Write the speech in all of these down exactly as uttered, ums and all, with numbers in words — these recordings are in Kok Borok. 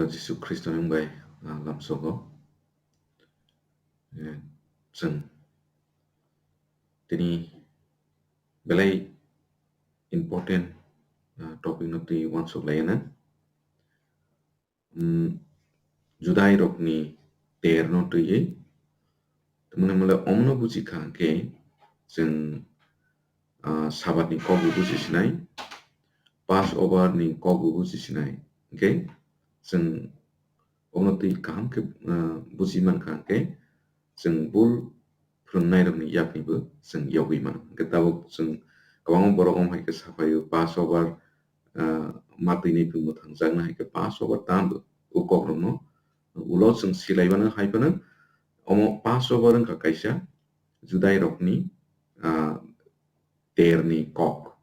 Jisu Khristoni wng bai, ah, lamsogo. Eh, chwng tini belai important, ah, topic no twi uansuk lai na. Hmm, Judai rokni ter no twiwi. Tamni mole omono buji kha hwnkhe chwng, ah, Sabat ni kok bo buji sinai, Passover ni kok bo buji sinai. Hwnkhe chwng omono twi kaham khe, ah, buji mankha hwnkhe chwng bul phwrwngnairokni yakni bo chwng yogwi mano. Hwnkhe tabuk chwng kwbangma borok omo hai khe saphaio, Passover, ah, matwini phi mwthangjakna hai khe Passover tamo o kokrokno ulo chwng silaimano hai phano omo Passover wngkha kaisa Judairokni, ah, terni kok.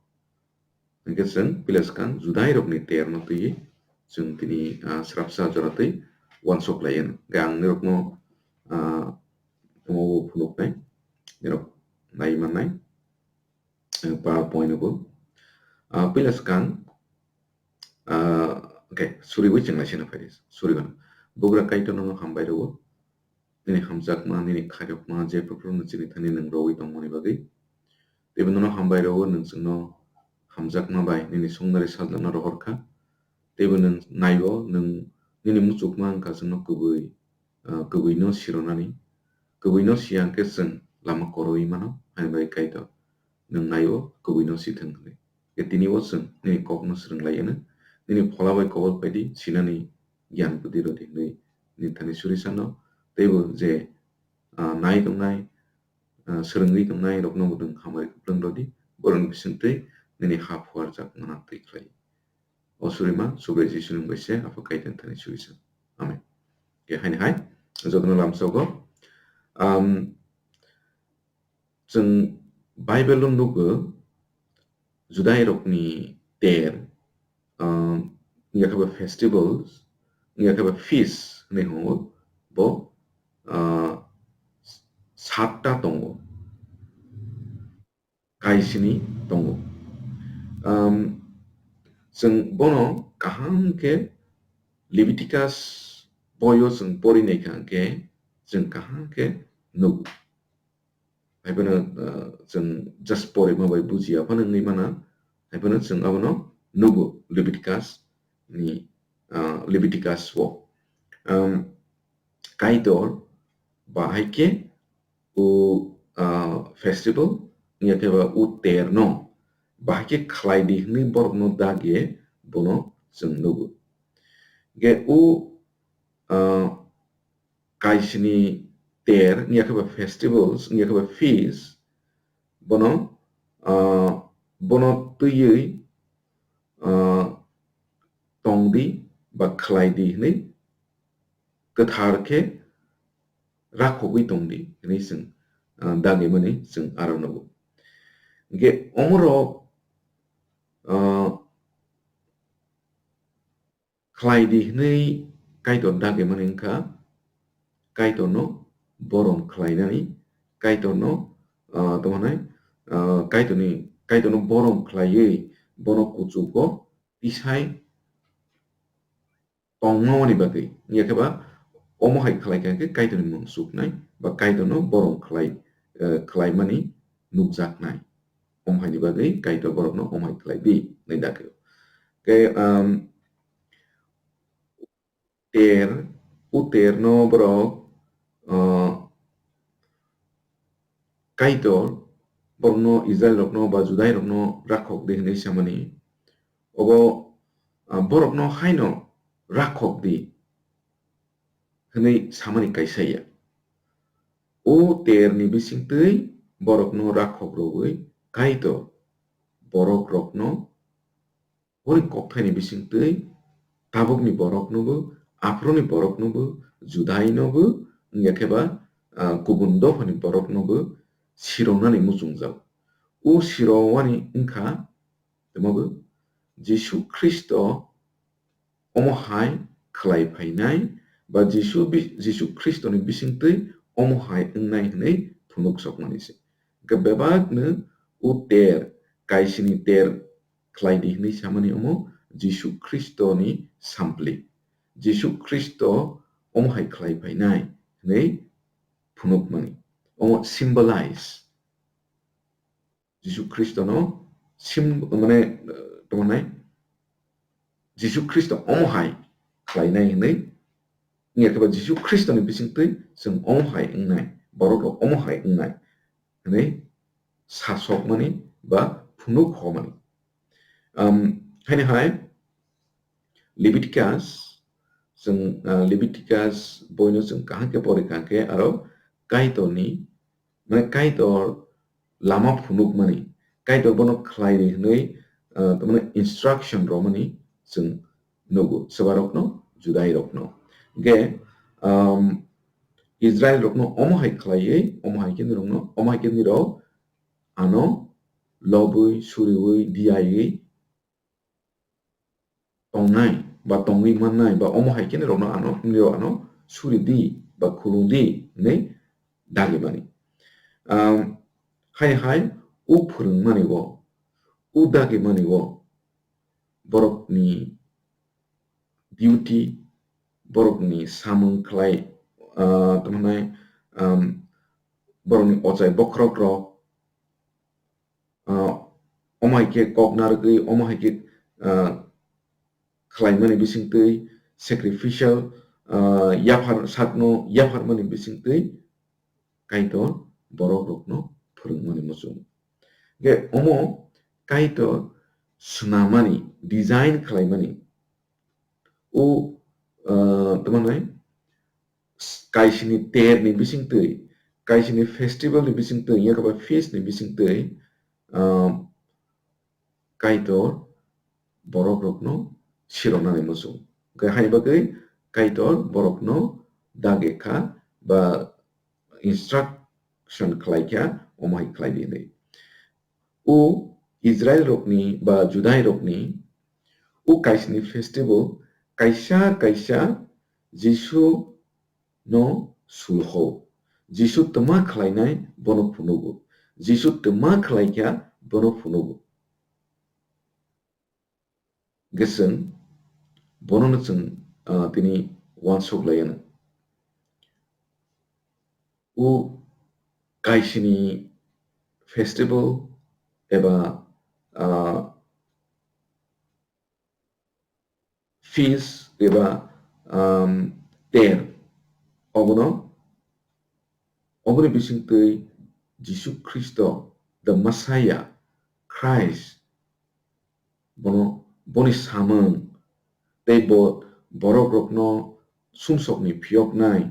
Hwnkhe chwng pila swkang Judairokni terno twiwi chwng tini, ah, srapsa jora twi uansuk lai anw. Hwnkhe ang nirokno, ah, omo phunuknai, nirok nai mannai, eh, PowerPoint o bo. Ah, pila swkang, ah, okay, suriwi chwng naisina phai di. Suriwano. Bugra Kaitor nono hambai rwo. Nini hamjakma, nini khairokma, jephru phru nwng chini thani nwng rwwi tongmani bagwi. Teibo nono hambai rwo, nwng chwngno hamjakma bai nini sungnari sajlano rohor kha. Teibo nwng naibo, nwng nini muchukma wngkha chwngno kwbwi, ah, kwbwino sironani. Kwbwino siya hwnkhe chwng lama korowi mano, haini bagwi Kaitor nwng naibo, kwbwino sithwng hwnwi. Khe tini o chwng nini kokno swrwng lai anw, nini phola bai kobor phaidi, sinani giyan bwdwi rwdi hwnwi nini thani suri sano. Teibo je, ah, nai tongnai, ah, swrwngwi tongnai rokno bo nwng hamari kwplwng rwdi, borokni bisingtwi nini ha phuarjak mano twi khlai. O surima Subrai Jisuni mungwi se Apha Kaitorni thani suri sano. Amen. Khe haini hai jotono lamsogo. Am, Chwng Bible-o nugo, Judairokni ter, ah, wngya khe ba festivals, wngya khe ba feast hinwi hwngo, bo, ah, satta tongo, kaisini tongo. Um, chwng bono kaham khe Leviticus boyo chwng pori naikha hwnkhe chwng kaham khe nugo. Haiphano, ah, chwng just porima bai bujiya phano wngwi mana. Haiphano chwng abono nugo Leviticus ni, ah, Leviticus o. Um, Kaitor bahai khe o, ah, festival wngya khe ba o ter no bahai khe khlai di hwnwi borokno dagi bono chwng nugo. Ge o, ah, kaisini ter, wngya khe ba festivals, wngya khe ba feast, bono, ah, bono twiwi, ah, tong di ba khlai di hwnwi, kwthar khe rakhogwi tong di hwnwi chwng, ah, dagimani chwng aro nugo. Hwnkhe omorok, ah, khlai di hwnwi Kaitor dagimani wngkha, Kaitorno borom khlainani, Kaitorno, ah, tamo hwnai, ah, Kaitorni, Kaitorno borom khlaiwi bono kuchugo tisai tongmani bagwi, wngya khe ba omo hai khlai kha khe Kaitorni mung suknai ba Kaitorno borom khlai, eh, khlaimani nukjaknai. Omo haini bagwi Kaitor borokno omo hai khlai di hwnwi dakhe. Khe, um, ter, o terno borok, uh, Kaitor borokno, Israilrokno ba Judairokno rakhok di hwnwi samani, obo, ah, borokno haino rakhok di hwnwi samani kaisa ya. O terni bisingtwi borokno rakhok rwui Kaitor borokrokno Boni kokthaini bisingtwi tabukni boroknobo, aphuruni boroknobo, Judainobo, wngya khe ba, ah, kubun dophani boroknobo siroknani muchungjak. O sirowani wngkha, tamo bo Jisu Khristo omo hai khlai phainai, ba Jisu bi-, Jisu Khristoni bisingtwi omo hai wngnai hwnwi phunuk sokmani se. Hwnkhe bebakno o ter, kaisini ter khlai di hwnwi samani omo Jisu Khristoni sampli. Jisu Khristo omo hai khlai phainai hwnwi phunukmani. Omo symbolize. Jisu Khristono sim-, mane, eh, tongmani Jisu Khristo omo hai khlainai hwnwi, wngya khe ba Jisu Khristoni bisingtwi chwng omo hai wngnai, borok rok omo hai wngnai hwnwi sasokmani ba phunuk homani. Um, haini hai Leviticus, chwng, ah, Leviticus boino chwng kaham khe pori kaham khe aro Kaitorni, mane Kaitor lama phunukmani, Kaitor bono khlai di hwnwi, ah, tamani instruction romani chwng nugo, swbarokno, Judairokno. Hwnkhe, um, Israelrokno omo hai khlaiwi, omo hai khe nirokno, omo hai khe nirok ano lobwi, suriwi, diyaiwi, tongnai ba tongwi mannai ba omo hai khe nirokno ano, nirok ano suri di ba khulung di hwnwi dagi mani. Um, hai hai u phwrwngmani o, u dagi mani o borokni duty, borokni samung khlai, ah, tamo hwnai, um, borokni ochai bokhorok rok, ah, omo hai khe kok narwgwi, omo hai khe, ah, khlaimani bisingtwi sacrificial, ah, yaphar sakno yapharmani bisingtwi Kaitor borok rokno phwrwngmani muchung. Hwnkhe omo Kaitor swnamani, design khlaimani, o, ah, tamo hwnai, kaisini ter ni bisingtwi, kaisini festival ni bisingtwi, yakaba feast ni bisingtwi, ah, Kaitor borok rokno sironani muchung. Hwnkhe hai bagwi Kaitor borokno dagi kha ba instruction khlai kha, omo hai khlai di hwnwi. O Israel rokni ba Judai rokni o kaisini festival kaisa kaisa Jisu no sulho. Jisu twma khlainai bono phunugo. Jisu twma khlaikha bono phunugo. Hwnkhe chwng bonono chwng, ah, tini uansuk lai anw. O kaisini festival eba, ah, feast eba, um, ter, obono, oboni bisingtwi Jisu Khristo, the Messiah, Christ, bono, boni samung, tei bo borok rokno sumsokni phiyoknai,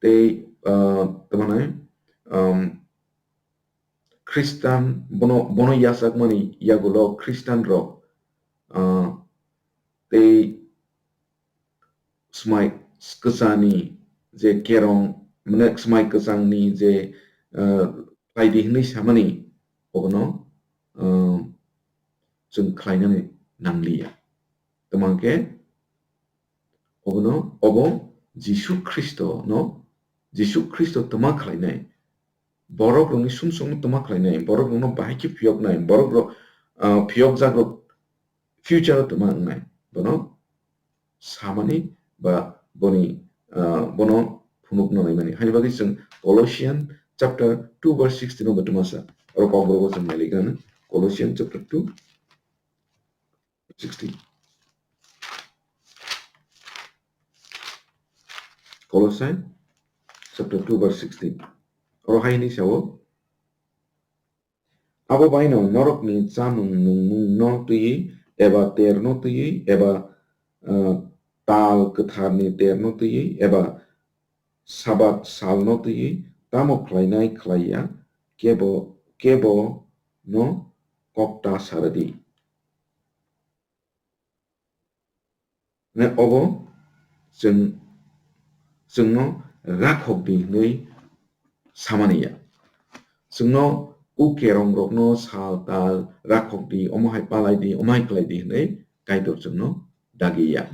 tei, ah, tamo hwnai, um, Khristan bono, bono yachakmani yagulo Khristan rok, ah, tei swmai kwchani je kerong, mane swmai kwchangni je, ah, khlai di hwnwi samani, obono, ah, chwng khlainani nangliya. Tamo hwnkhe obono, obo Jisu Khristono, Jisu Khristo twma khlainai, borok rokni sumsokno twma khlainai, borok rokno bahai khe phiyoknai, borok rok, ah, phiyokjak rok future o twma wngnai, bono samani ba boni, ah, bono phunukno naimani. Haini bagwi chwng Colossians chapter two verse sixteen o bo twma sa. Oro Kokborok o chwng nailikna, Colossians chapter two, sixteen. Kolosai chapter two verse sixteen. Oro hai hwnwi sao, Abo baino norokni chamung nungmungno twiwi, eba terno twiwi, eba, ah, tal kwtharni terno twiwi, eba Sabat salno twiwi tamo khlainai khlaiya, kebo, kebo no kokta sa rwdi. Hwnwi obo chwng, chwngno rakhok di hwnwi samani ya. Chwngno o kerong rokno sal tal rakhok di, omo hai palai di, omo hai khlai di hwnwi Kaitor chwngno dagi ya.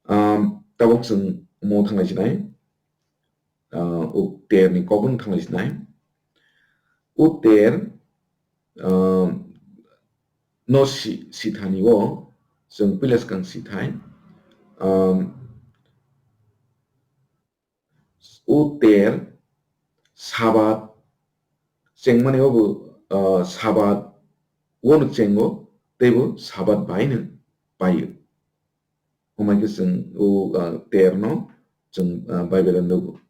Um, tabuk chwng omo thanglai sinai, uh, o ter ni kokno thanglai sinai. O ter, uh, no si-, sithani o chwng puila swkang sithai, um, o ter Sabat chengmani obo, uh, Sabat wano chengo teibo Sabat baino paio. Omaikhe chwng o, uh, ter no chwng, uh, Bible o nugo.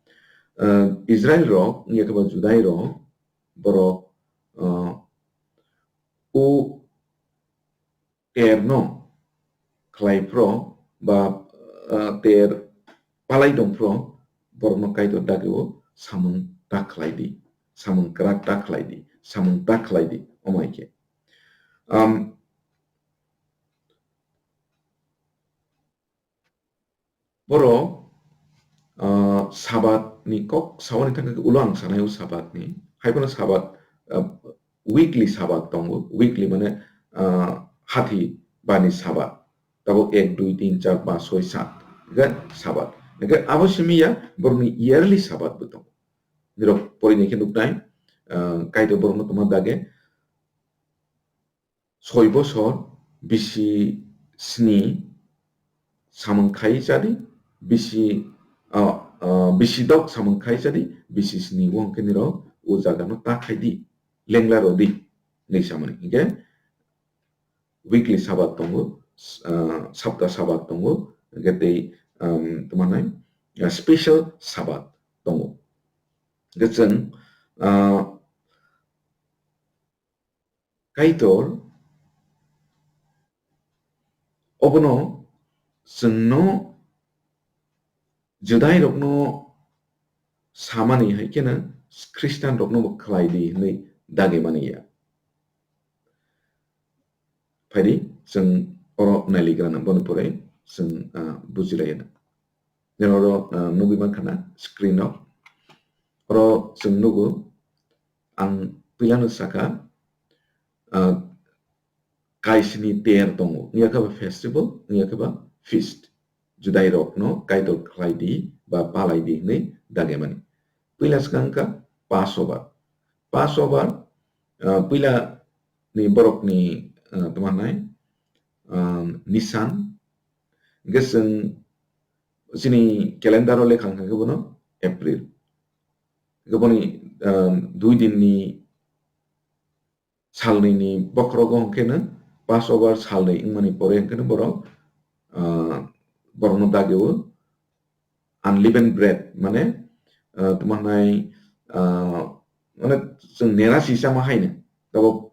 Uh, Israel rok wngya khe ba Judai rok borok, uh, o ter no khlai phro ba, uh, ter palai tong phro borok no Kaitor dagi o samung ta khlai di, samung kwrak ta khlai di, samung ta khlai di, omaikhe. Um, Borok, ah, Sabat ni kok sawani thangkhe ulo ang sanai o Sabat ni. Haiphano Sabat, ah, weekly Sabat tongo. Weekly mane, ah, hathi bani Sabat. Tabuk ek, dui, tin, char, panch, soi, sat. Hingkhe Sabat. Hingkhe abo simi ya borokni yearly Sabat bo tongo. Nirok porinai khe nuknai, ah, Kaitor borokno tongma dage soi bosor bisi sni samung khai chadi, bisi, ah, ah, bisi dok samung khai chadi, bisi sni o hwnkhe nirok o jaga no ta khai di, lengla rw di hinwi samani. Hingkhe weekly Sabat tongo, ah, sapta Sabat tongo, hingkhe tei, um, tamo nai, ah, special Sabat tongo. Hingkhe chwng, ah, Kaitor obono chwngno Judai rokno samani hai kheno Christian rokno bo khlai di hinwi dagi mani ya. Phaidi chwng oro nailigrana boni pore chwng, ah, bujilaina. Nini oro, ah, nugwi mankha na screen o. Oro chwng nugo, ang puilano saka, ah, kaisini ter tongo, wngya khe ba festival, wngya khe ba feast. Judai rokno Kaitor khlai di ba palai di hinwi dagimani. Puila swkang wngkha Passover. Passover, ah, puila ni borokni, ah, tamo hwnai, ah, Nisan, hingkhe chwng chini calendar o lekha wngkha khe bono April. Hingkhe boni, ah, dui din ni salnwi ni bokhorogo hwnkhe no Passover salnwi wngmani pore hwnkhe no borok, ah, borokno dagio unleavened bread, mane, ah, tamo hwnai, ah, mane chwng nera si chama haino. Tabuk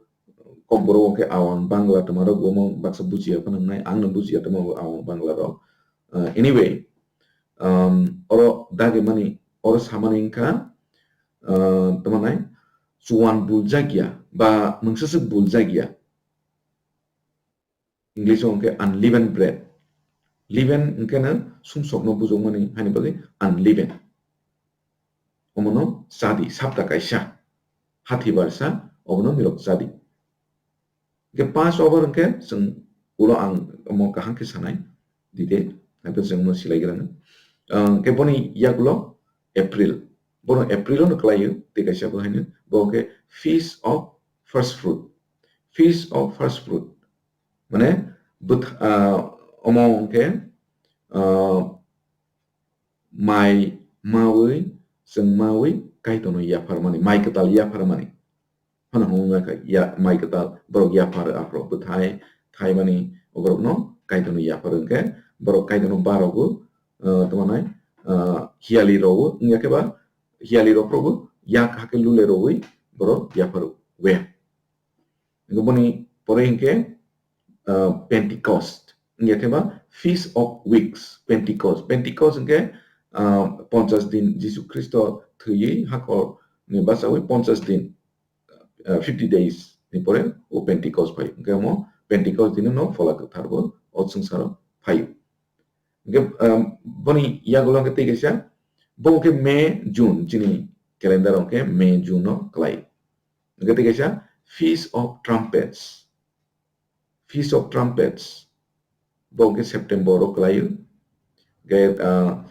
Kokborok hwnkhe awang bangla tamo rok omo baksa bujiya phano wngnai, ang no bujiya tamo awang bangla rok. Ah, anyway, um, oro dagimani, oro samani wngkha, ah, tamo nai, chuan buljak ya, ba mungsa swk buljak ya. English o hwnkhe unleavened bread. Leaven hwnkhe no sumsokno bujokmani haini bagwi unleavened. Omono chadi, sapta kaisa, hathi barsa, obono nirok chadi. Hingkhe Passover hwnkhe chwng ulo ang omo kaham khe sanai, detail, haiphano chwng omo silai gra nang. Ah, hingkhe boni yagulo April, bono April o no kwlaio, tei kaisa bo haino, bo hwnkhe Feast of First Fruit. Feast of First Fruit. Mane, bwth-, ah, omo hwnkhe, ah, mai mawi, chwng mawi, Kaitorno yapharmani, mai kwtal yapharmani. Phano hwnwi kha ya, mai kwtal, borok yaphar aphro bwthai, thaimani, o borokno Kaitorno yaphar hwnkhe, borok Kaitorno barogo, ah, tamo nai, ah, hiyali rogo, wngya khe ba hiyali rok phrogo yak hakhe lule rogwi borok yapharo. We. Hingkhe boni pore hingkhe, ah, Pentecost, hingkhe khe ba Feast of Weeks, Pentecost. Pentecost hingkhe, ah, ponchas din Jisu Khristo thwiwi hakhor ni bachawi ponchas din, ah, fifty days ni pore o Pentecost phai. Hingkhe omo Pentecost dino no Phola Kwthar bo o swngcharo phai. Hingkhe, um, boni yagulo hingkhe tei kaisa, bo hingkhe May, June, chini calendar hingkhe May, June no kwlai. Hingkhe tei kaisa Feast of Trumpets. Feast of Trumpets. Bo hingkhe September o kwlaio. Hingkhe, uh,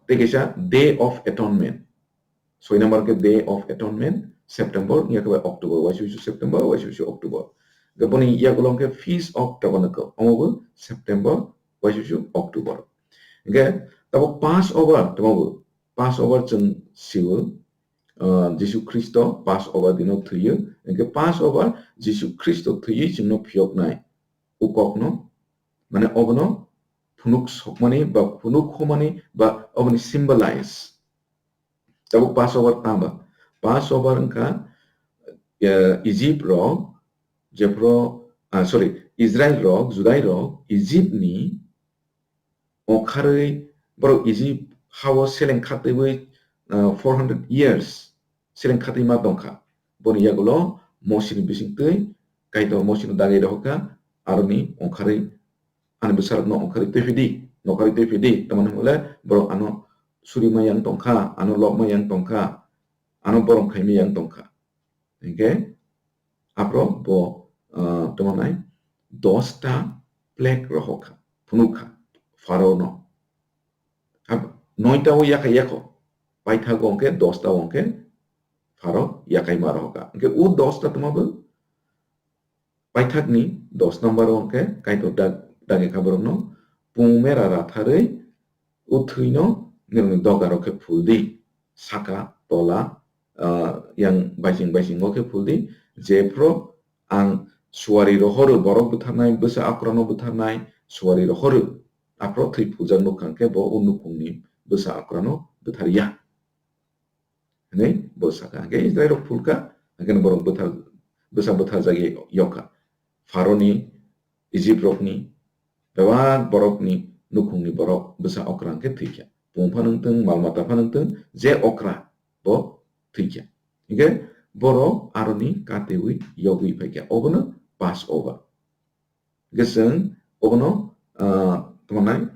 tei kaisa Day of Atonement. Soi number khe Day of Atonement, September, wngya khe bai October, waisa waisa September, waisa waisa October. Hingkhe boni yagulo hingkhe Feast of Tabernacle, omo bo September, Waisa su October. Hingke tabuk Passover, tamo bo Passover chwng sio, ah, Jisu Khristo Passover dino thwiyo. Hingke Passover Jisu Khristo thwiwi chwngno phiyoknai ukokno, mane obono phunuk sokmani ba phunuk homani ba oboni symbolize. Tabuk Passover tama? Passover wngkha, eh, Egypt rok, jephru, ah, sorry, Israel rok, Judai rok, Egypt ni ongkharwi borok Egypt hao seleng khatwi, ah, four hundred years seleng khatwi ma tongkha. Boni yagulo Mosini bisingtwi Kaitor Mosino dagwi rohorkha, aroni ongkharwi ani bwsarokno ongkharwi twi phidi, nokharwi twi phidi, tamani hwnle borok ano suri ma yang tongkha, ano lok ma yang tongkha, ano borom khai ma yang tongkha. Hingke aphro bo, ah, tamo nai dosta plague rohorkha, phunukha Pharaono. Ab-, noita o yakai yakho, paithago hingke dosta o hingke Pharaoh yakai ma rohorkha. Hingke o dosta tamo bo paithakni dos number o hingke Kaitor dag-, dagi kha borokno, pung mera ratharwi o thwino nirokni doga rok khe phul di, saka, tola, ah, yang baising baising o khe phul di, jephru ang suari rohoro, borok butharnai, bwsa akrano butharnai, suari rohoro, aphro thwi phuljak nukha hingke bo o nukhungni bwsa akrano butharya. Hwnwi bo sakha. Hingke Israel rok phulkha, hingke borok bwthar, bwsa bwtharjagwi yokha. Pharaoni, Egypt rokni, bebak borokni nukhungni borok bwsa okra hingke thwikha. Pung phano wngtwng, mal mata phano wngtwng, je okra bo thwikha. Hingke borok aroni katewi yogwi phaikha. Obono Passover. Hingke chwng obono, ah, tamo nai,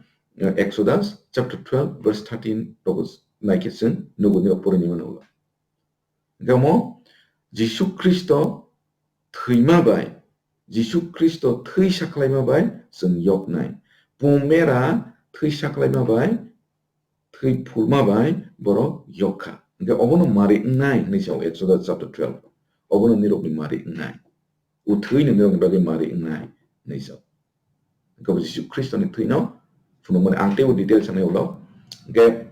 ah, Exodus chapter twelve verse thirteen rogo naikhe chwng nugo nirok porini mano ulo. Hingke omo Jisu Khristo thwima bai, Jisu Khristo thwi sakhlaima bai chwng yoknai. Pung mera thwi sakhlaima bai thwi phulma bai borok yokkha. Hingke obono mari wngnai hinwi sao Exodus chapter twelve. Obono nirokni mari wngnai. O thwino nirokni bagwi mari wngnai hinwi sao. Hingke bo Jisu Khristoni thwino phunukmani ang teibo detail sanai ulo. Hingke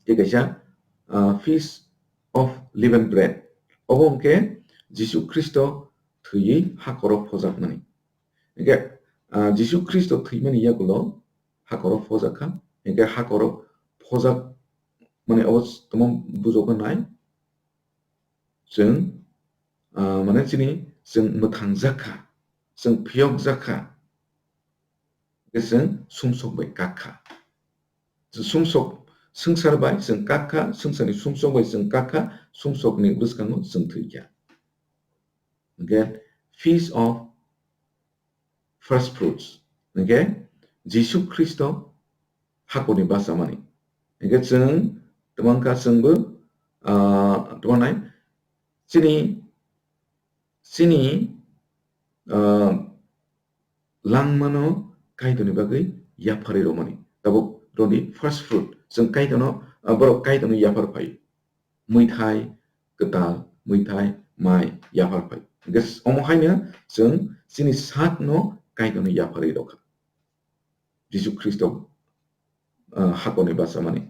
tei kaisa, ah, Feast of Leavened Bread. Obo hingke Jisu Khristo thwiwi hakoro phojakmani. Hingke, ah, Jisu Khristo thwimani yagulo hakoro phojakha. Hingke hakoro phojak mani obo tamo bujoknai. Chwng, ah, mane chini chwng mwthangjakha, chwng phiyokjakha, hingke chwng sumsok bai kakha. Sumsok, swngchar bai chwng kakha, swngcharni sumsok bai chwng kakha, sumsokni bwskango chwng thwikha. Hingke Feast of First Fruits, hingke Jisu Khristo hakorni bachamani. Hingke chwng twmangkha chwngbo, ah, twanai chini, chini, ah, langmano Kaitorni bagwi yapharwi rwmani. Tabuk roni first fruit, chwng Kaitorno, ah, borok Kaitorno yaphar phai. Mwithai kwtal, mwithai, mai, yaphar phai. Hingke omo haino chwng chini sakno Kaitorno yapharwi rwkha. Jisu Khristo, ah, hakorni bachamani.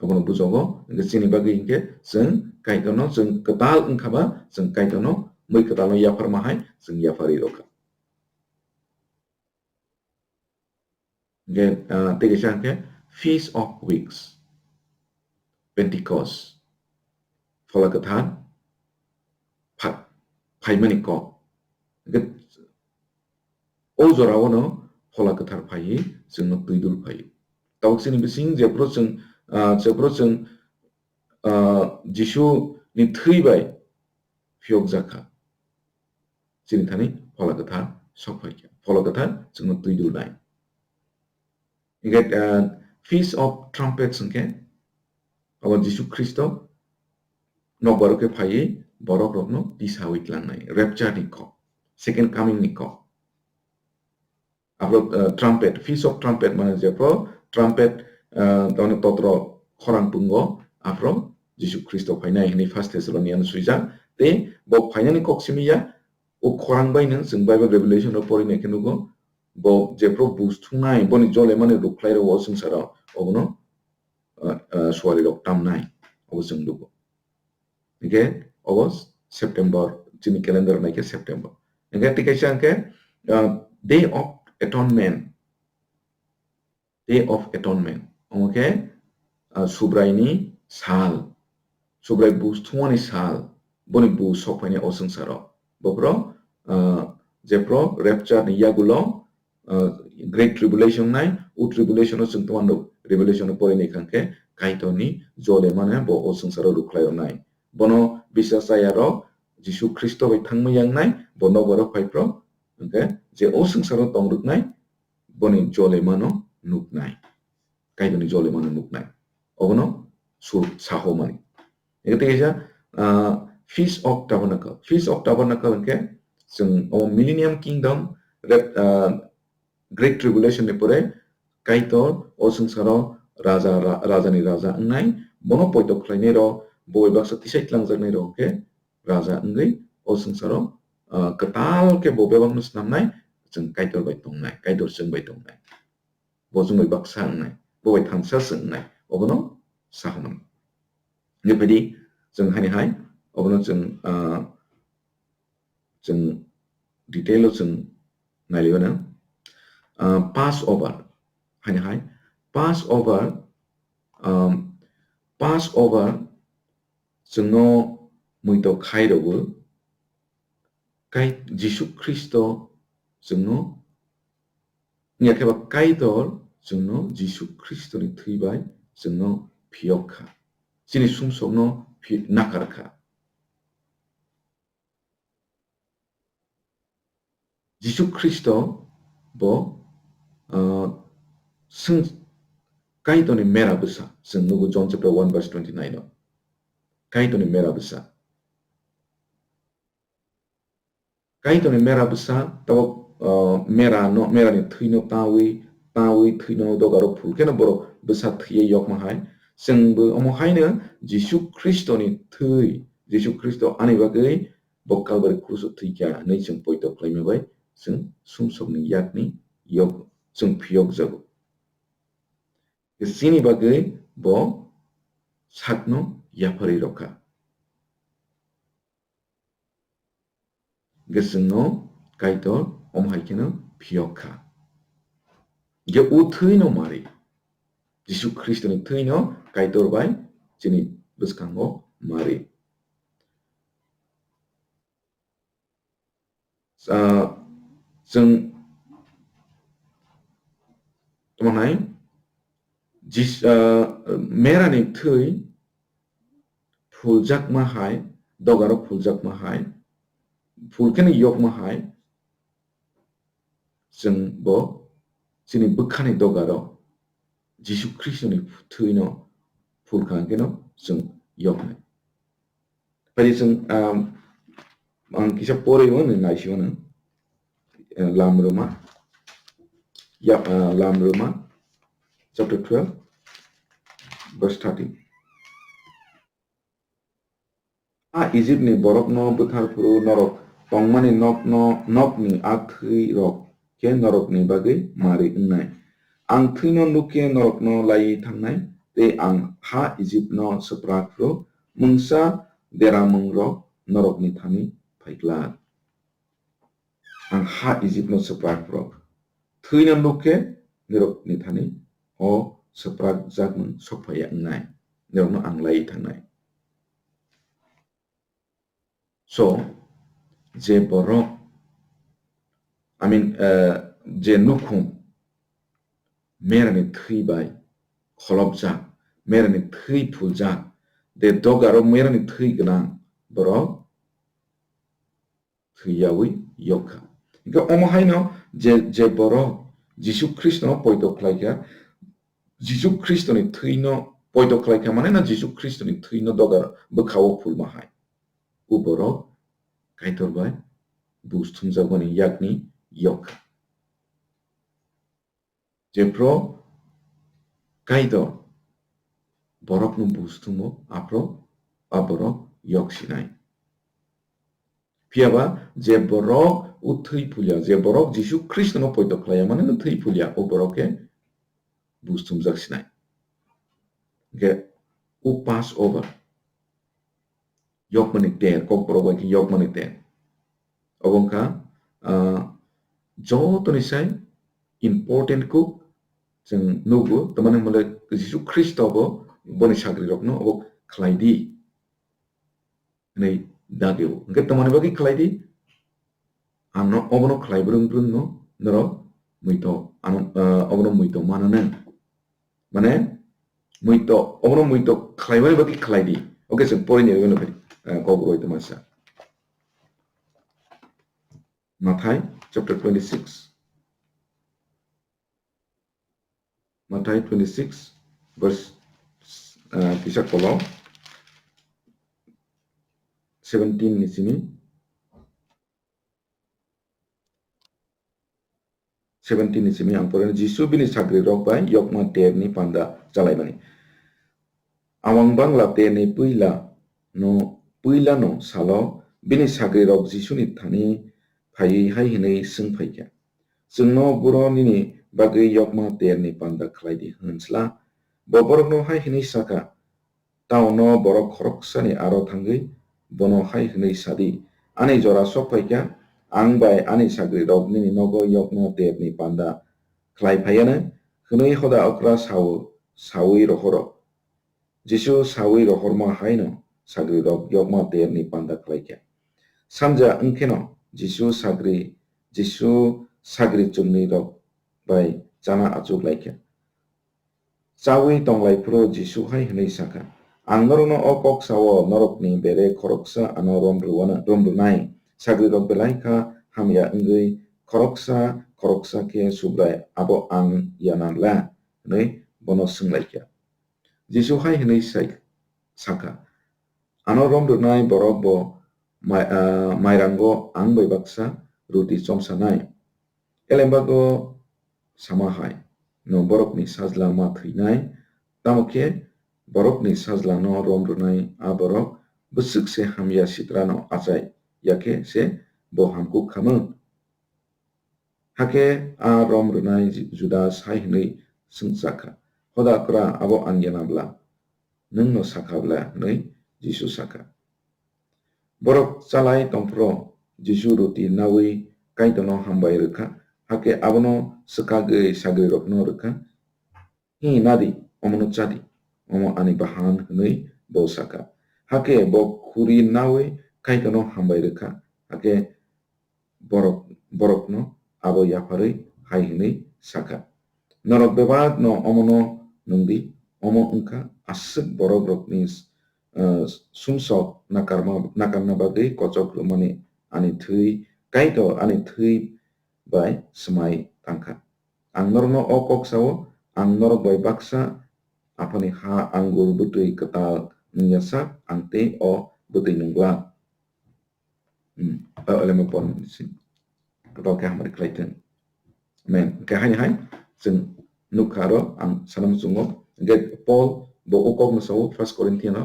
Obono bujogo, hingke chini bagwi hingke chwng Kaitorno, chwng kwtal wngkha ba, chwng Kaitorno mwi kwtalno yapharma hai chwng yapharwi rwkha. Hingke, ah, tei kaisa hingke Feast of Weeks, Pentecost, Phola Kwthar pha-, phaimani kok. Hingke o jorao no Phola Kwthar phaiwi chwngno twidul phaiwi. Tabuk chini bising jephru chwng, ah, jephru chwng, ah, Jisu ni thwi bai phiyokjakha. Chini thani Phola Kwthar sok phaikha. Phola Kwthar chwngno twidulnai. Hingke, ah, Feast of Trumpets hingke abo Jisu Khristo nokbar khe phaiwi borok rokno tisawi tlangnai, rapture ni kok, second coming ni kok. Aphro, ah, trumpet, Feast of Trumpet mane jephru trumpet, ah, tamni totro khorang pungo, aphro Jisu Khristo phainai hinwi First Thessalonians swijak. Tei bo phainani kok simi ya, o khorang bai no chwng Bible Revelation o pori nai khe nugo, bo jephru buj thungnai, boni jolemani rukhlai rok o swngcharo, obono, ah, ah, suari rok tamnai, obo chwng nugo. Hingke obo September, chini calendar naikhe September. Hingke tei kaisa hingke, ah, Day of Atonement. Day of Atonement. Omo khe, ah, Subraini sal. Subrai buj thumani sal. Boni buj sok phaini o swngcharo. Bophro, ah, jephro rapture ni yagulo, ah, Great Tribulation nai, o tribulation o chwng tongmano Revelation o porinai kha khe Kaitorni jolemani bo o swngcharo rukhlai rwnai. Bono bisas chaya rok Jisu Khristo bai thangma yangnai, bo nokbar o phaiphro, hingke je o swngcharo tong rwknai, boni jolemano nuknai, Kaitorni jolemano nuknai, obono sur sahomani. Eke tei kaisa, ah, Feast of Tabernacle. Feast of Tabernacle hingke chwng o Millennium Kingdom, rep-, ah, Great Tribulation ni pore Kaitor o swngcharo raja, ra-, rajani raja wngnai, bono poito khlainai rok, bo bai baksa tisai tlangjaknai rok hingke raja wngwi o swngcharo, ah, kwtal khe bo bebakno snamnai, chwng Kaitor bai tongnai, Kaitor chwng bai tongnai. Bo chwng bai baksa wngnai, bo bai thansa chwng wngnai, obono sahomani. Hingke phaidi chwng haini hai, obono chwng, ah, chwng detail o chwng nailaiwano. Ah, Passover, haini hai, Passover, um, Passover chwngno muito khai rwgo, Kai-, Jisu Khristo chwngno, wngya khe ba Kaitor chwngno Jisu Khristoni thwi bai chwngno phiyok kha, chini sumsokno phi-, nakar kha. Jisu Khristo bo, ah, swng-, Kaitorni mera bwsa, chwng nugo John chapter one verse twenty-nine o. Kaitorni mera bwsa. Kaitorni mera bwsa, tabok, ah, mera no, mera ni thwi no tawi, tawi thwi no dogaro phul kheno borok bwsa thwiya yokma hai. Chwngbo omo haino Jisu Khristoni thwi, Jisu Khristo ani bagwi bo Kalbari kruso thwikha hwnwi chwng poito khlaima bai chwng sumsokni yakni yok chwng phiyokjago. Chini bagwi bo sakno yapharwi rwkha. Hingke chwngno Kaitor omo hai kheno phiyok kha. Hingke o thwino mari. Jisu Khristoni thwino Kaitor bai chini bwskango mari. Ah, chwng tamo nai, Jis-, ah, merani thwi phuljakma hai, dogaro phuljakma hai, phul kheno yokma hai, chwng bo chini bwkhani dogaro Jisu Khristoni thwino phul kha hwnkhe no chwng yoknai. Phai chwng, um, ang kisa porwi o nai naisio no, eh, Lam Rwma, ya, eh, Lam Rwma, chapter twelve, verse thirteen. A Ijipni borokno bwthar phuru norok tongmani nokno, nokni a thwi rok khe norokni bagwi mari wngnai. Ang thwino nuk khe norokno laiwi thangnai, tei ang ha Ijipno swprak phuru mungsa deramungrok norokni thani phai glak. Ang ha Ijipno swprak phuru thwino nuk khe norokni thani o swprak jakmung sok phaiya wngnai, norokno ang laiwi thangnai. So, je borok, I mean, eh, je nukhung merani thwi bai kholopjak, merani thwi phuljak, de dogaro merani thwi gwnang borok thwiyawi yok kha. Hingkhe omo haino je, je borok Jisu Khristono poito khlai kha, Jisu Khristoni thwino poito khlai kha, mane no Jisu Khristoni thwino dogar bwkhao phulma hai. O borok Kaitor bai buj thumjakmani yakni yok kha. Jephru Kaitor borokno buj thumo, aphru a borok yok sinai. Phiya ba je borok o thwi phulia, je borok Jisu Khristono poito khlaiya mani no thwi phulia, o borok khe bus thumjak sinai. Hwnkhe o Passover, yokmani ter, kokborok bai khe yokmani ter. Obo wngkha, ah, jotoni sai important kuk chwng nugo, tamani hwnle Jisu Khristo bo boni sagrirokno obo khlai di hwnwi dagio. Hwnkhe tamani bagwi khlai di? Ano obono khlai brwng brwngno norok muito, ano, ah, obono muito mananw. Mane, muito, obono muito khlaimani bagwi khlai di. Okay, chwng porini bagwi no phai, ah, kok rwui tongma sa. Mathai chapter twenty-six. Mathai twenty-six, verse, ah, kisa kolok seventeen ni simi. Seventeen ni simi ang pore, Jisu bini sagrirok bai yokma terni panda chalaimani. Awang bangla terni puila no, puila no salo bini sagrirok Jisuni thani phaiwi hai hwnwi swng phaikha, "Chwngno buro nini bagwi yokma terni panda khlai di hwn sla?" Bo borokno hai hwnwi sakha, Tauno borok khoroksani aro thangwi bono hai hwnwi sa di, "Ani jora sok phai kha, ang bai ani sagrirok nini nogo yokma terni panda khlai phai anw," hwnwi hoda okra sao, saui rohoro. Jisu saui rohorma hai'-no sagrirok yokma terni panda khlai kha. Sanja wng kheno Jisu sagri, Jisu sagri chumnirok bai chana achuk lai kha. Chaui tong lai phuru Jisu hai hwnwi sa kha, "Ang norokno o kok sa-o, norokni bere khoroksa ano rom rwano, rom rwnai. Sagrirok belai kha hamya wngwi khoroksa khoroksa khe Subrai, abo ang ya na bla?" hwnwi bono swng lai kha. Jisu hai hwnwi sai, sa kha, "Ano rom rwnai borok bo mai-, ah, mairango ang bai baksa ruti chomsanai." Elembago sama hai, no borokni sajla ma thwinai, tamo khe borokni sajlano rom rwnai a borok bwswk se hamya sitrano achai ya khe se bo hamkuk khamung. Hakhe a rom rwnai Ju-, Judas hai hwnwi swngchak kha, "Hoda kra abo ang ya na bla? Nwng no sa kha bla?" hwnwi Jisu sa kha. Borok chalai tong phuru Jisu ruti naui Kaitorno hambai rw kha, hakhe abono swkagwi sagrirokno rw kha, "Hi, na di, omono cha di, omo ani bahan," hwnwi bo sa kha. Hakhe bo khuri naui Kaitorno hambai rw kha, hakhe borok, borokno abo yapharwi hai hwnwi sa kha, "Norok bebak'-no omono nung di, omo wng kha aswk borokrokni, eh, sumsok nakarma, nakarna bagwi kochok rwmani ani thwi, Kaitor ani thwi bai swmai tang kha. Ang norokno o kok sa-o, ang norok bai baksa Aphani ha angur bwtwi kwtal wng ya sak, ang tei o bwtwi nung glak." Hmm. O, elemo pon si. Kwtal khe hamari khlai thung. Amen. Hwnkhe haini hai chwng nukha aro ang sana muchungo. Hwnkhe Paul bo o kokno sao First Corinthian o,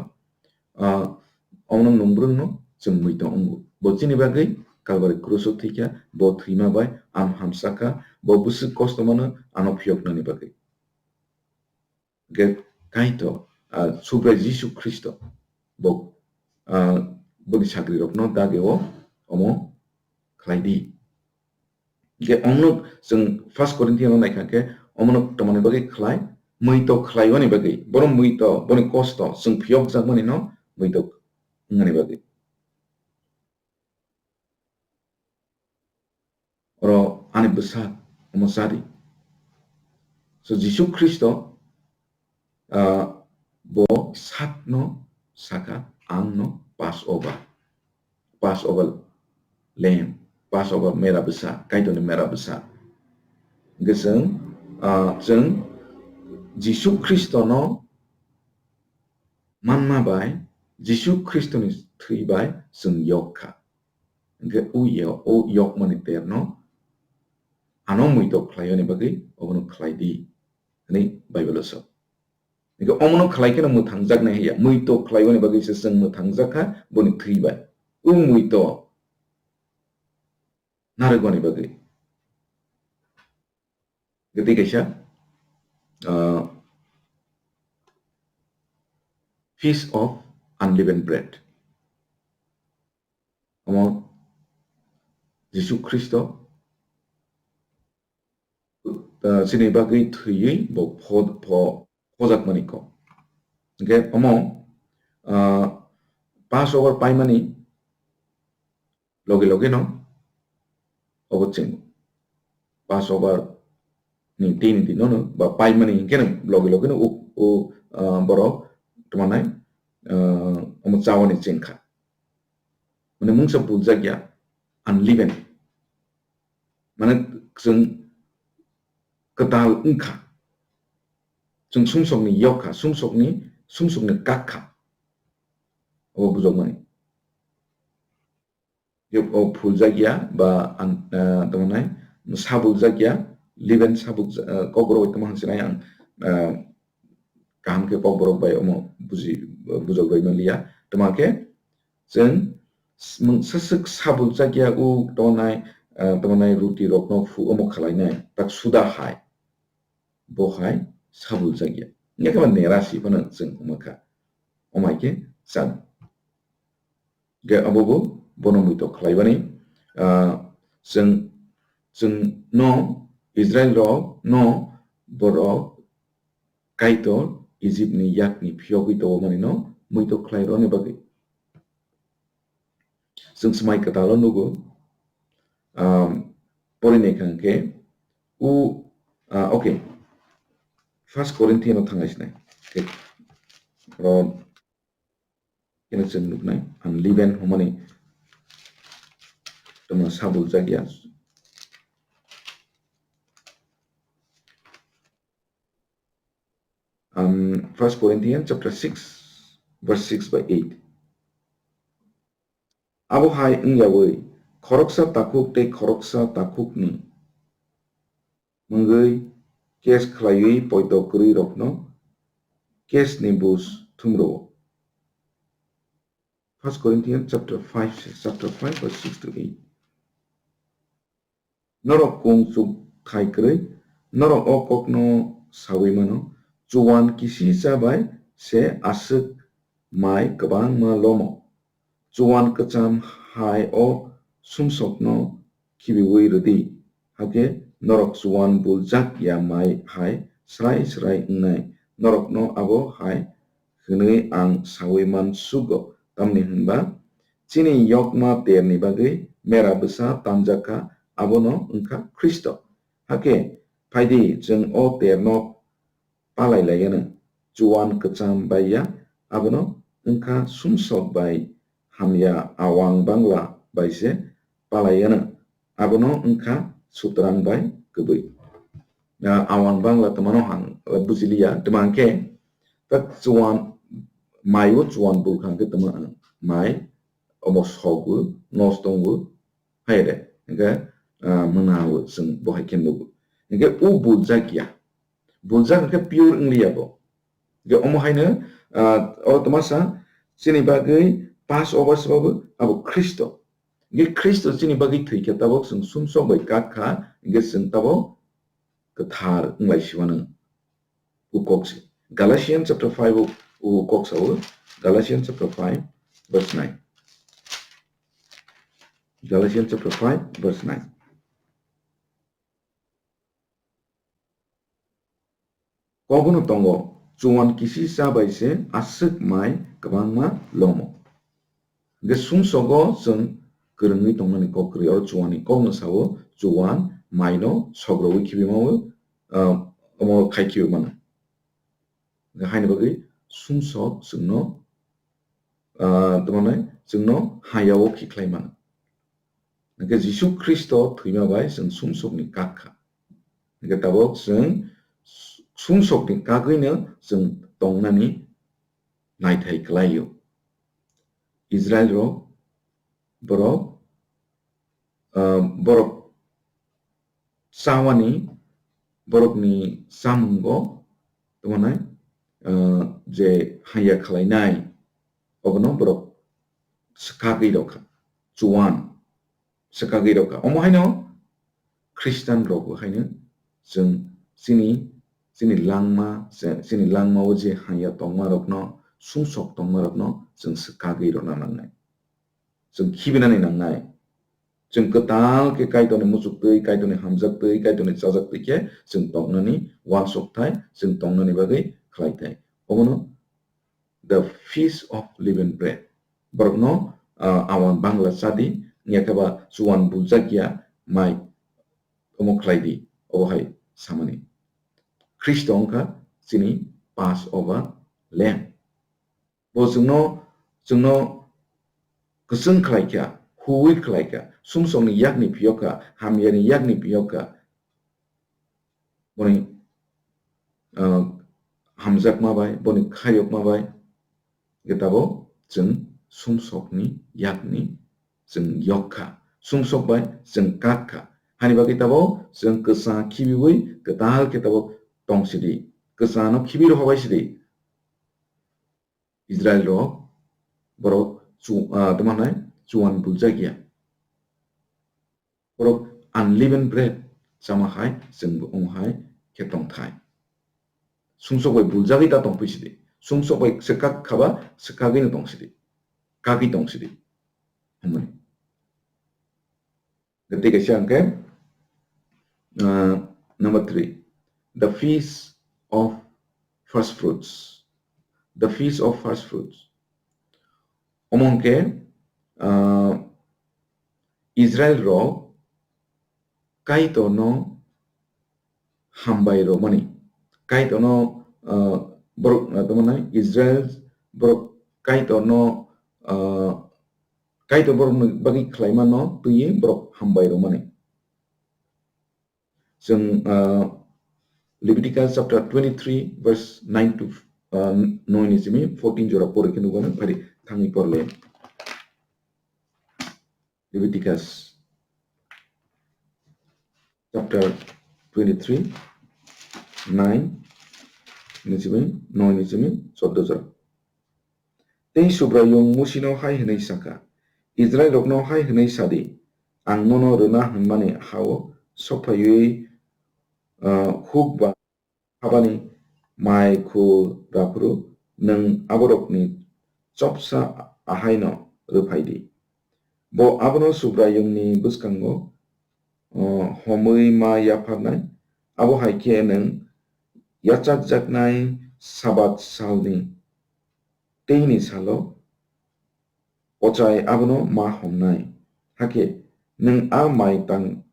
ah, omono nungbrwngno chwng muitu wngo. Bo chini bagwi Kalvari kruso thwikha, bo thwima bai ang hamsa kha, bo bwswk kosto mano ano phiyoknani bagwi. Hwnkhe Kaitor, ah, Subrai Jisu Khristo bo, ah, boni sagrirokno dagio omo khlai di. Hwnkhe omono chwng First Corinthian o naikha khe omono tamani bagwi khlai, muitu khlaiwani bagwi, borok muitu, boni kosto chwng phiyokjakmani no muitu wngnani bagwi. Oro ani bwsa omo cha di. So Jisu Khristo, ah, bo sakno sakha, "Ang no Passover, Passover lamb, Passover mera bwsa, Kaitorni mera bwsa." Hwnkhe chwng, ah, chwng Jisu Khristono manma bai, Jisu Khristoni thwi bai chwng yok kha. Hwnkhe o yo-, o yokmani terno ano muitu khlaiyani bagwi obono khlai di, hwnwi Bible-o sa. Hwnkhe omono khlai kheno mwthangjaknai haiya, muitu khlaiwani bagwi se chwng mwthangjak kha boni thwi bai. O muitu narwkmani bagwi. Tei kaisa, ah, Feast of Unleavened Bread. Omo Jisu Khristo, ah, chini bagwi thwiwi bo pho-, pho-, phojakmani kok. Hwnkhe omo, ah, Passover paimani loge loge no obo chwng Passover ni tini dino no ba paimani hwnkhe no loge loge no u, u, ah, borok tongmanai, ah, omo chawani chengkha. Mane mungsa buljak ya, unleavened. Mane chwng kwtal wngkha. Chwng sumsokni yok kha, sumsokni, sumsokni kak kha. Obo bujokmani. Yok, o phuljak ya ba ang, ah, tongmani sabuljak ya, leaven sabuk, ah, kokborok bai tongma hwnsinai ang, ah, kaham khe kokborok bai omo buji, bujok rwi manliya. Tongma khe chwng s-, mung saswk sabuljak ya u tongnai, ah, tongnai ruti rokno phu omo khwlainai, tak suda hai. Bo hai sabuljak ya. Wngya khe ba nera si phano chwng omo kha. Omo hai khe chang. Ge abo bo bono muitok khlaibani, ah, chwng, chwng no Israel rok no borok Kaitor Egypt ni yak ni phiyogwi tongmani no muitok khlai rwni bagwi. Chwng Swmai Kwtal o nugo, um, porinai kha hwnkhe u, ah, okay, First Corinthian o thangnai sinai. Okay. Oro khe chwng nuknai, unleavened hwnmani tongma sabuljak ya. Um, First Corinthians chapter six, verse six by eight. Abo hai wngyawi khoroksa takhuk tei khoroksa takhukni mungwi case khlaiwi poito kwrwi rokno case ni buj thumro. First Corinthians chapter five, chapter five, verse six to eight. Norok kung chuk thai kwrwi, norok o kokno saui mano, chuan kisisa bai se aswk mai kwbangma lomo. Chuan kwcham hai o sumsokno khibiui rwdi, hakhe norok chuan buljak ya mai hai srai srai wngnai. Norokno abo hai hwnwi ang saui man sugo, tamni hwnba chini yokma terni bagwi mera bwsa tamjak kha, abono wngkha Khristo. Hakhe phaidi, chwng o terno palai lai anw, chuan kwcham bai ya, abono wngkha sumsok bai hamya awang bangla bai se palai anw, abono wngkha sutrang bai kwbwi. Ah, awang bangla twmano ang bujiliya, twma hwnkhe tak chuan, mai o chuan bulkha hwnkhe twma ang mai omo sogwi nos tongwi hai de, hwnkhe, ah, mwnao chwng bo hai khe nugo. Hwnkhe o buljak ya. Buljak hwnkhe pure wngliya bo. Hwnkhe omo haino, ah, oro twmasa chini bagwi Passover se babu abo Khristo. Hwnkhe Khristo chini bagwi thwi khe tabok chwng sumsok bai kak kha, hwnkhe chwng tabok kwthar wnglai si mano. U kok se. Galatians chapter five o, u kok sa o. Galatians chapter five, verse nine. Galatians chapter five, verse nine. Kobono tongo, chuan kisisa bai se aswk mai kwbangma lomo. Hwnkhe sumsogo chwng kwrwngwi tongmani kok kwrwi, oro chuani kokno sao, chuan maino sogroui khibi mano, ah, omo khai khibi mano. Hwnkhe haini bagwi sumsok chwngno, ah, tamo hwnwi chwngno hayao khikhlai mano. Hwnkhe Jisu Khristo thwima bai chwng sumsokni kak kha. Hwnkhe tabok chwng sumsokni kagwino chwng tongnani naithai kwlaio. Israel rok borok, ah, borok chawani, borokni chamungo tamo hwnai, ah, je haya khlainai, obono borok swkagwi rwkha, chuan. swkagwi rwkha. Omo haino Khristan rokbo haino chwng chini, chini langma, chini langmao je hamya tongma rokno, sumsok tongma rokno chwng swkagwi rwna nangnai. Chwng khibinani nangnai. Chwng kwtal khe Kaitorni muchuktwi, Kaitorni hamjaktwi, Kaitorni chajaktwi khe chwng tongnani uansukthai, chwng tongnani bagwi khlai thai. Obono the feast of leavened bread. Borokno, ah, awan bangla chadi, wngya khe ba chuan buljak ya mai omo khlai di, obo hai samani. Khristo wngkha chini Passover Lamb. Bo chwngno, chwngno kwchwng khlai kha, huwi khlai kha, sumsokni yakni phiyok kha, hamyani yakni phiyok kha. Boni, ah, hamjakma bai, boni khayokma bai, khe tabo chwng sumsokni yakni chwng yok kha, sumsok bai chwng kak kha. Hani bagwi tabo chwng kwchang khibiwi kwtal khe tabo tong sidi, kwchangno khibi rohobai sidi. Israel rok borok chu-, ah, tamo hwnai chuan buljak ya. Borok unleavened bread chama hai chwng bo omo hai khe tong thai. Sumsok bai buljagwi ta tong phi sidi. Sumsok bai swkak khaba swkagwi no tong sidi. Kagwi tong sidi. Hwnmani. Tei kaisa hwnkhe, uh, number three, the feast of first fruits. The feast of first fruits. Omo hwnkhe, uh, Israel rok Kaitorno hambai rwmani. Kaitorno, uh, borok, uh, tamo hwnai Israel borok Kaitorno, uh, Kaitor borokni bagwi khlaimano twiwi borok hambai rwmani. Chwng, uh, Leviticus chapter twenty-three verse nine to, uh, noi ni simi fourteen jora pori khe nukgo, phari thangwi porle. Leviticus chapter twenty-three, nine ni simi, noi ni simi choddo jora. Tei Subraiyung Musino hai hwnwi sa kha, Israilrokno hai hwnwi sa di, ang nono rwna hwnmani ha-o sok phaiwi, ah, huk ba habani mai khu raphuru nwng aborokni chopsa ahaino rwphai di. Bo abono Subraiyungni bwskango, ah, homwi ma yapharnai, abo hai khe nwng yachakjaknai Sabat salni teini salo ochai abono ma homnai. Hakhe nwng a mai tang,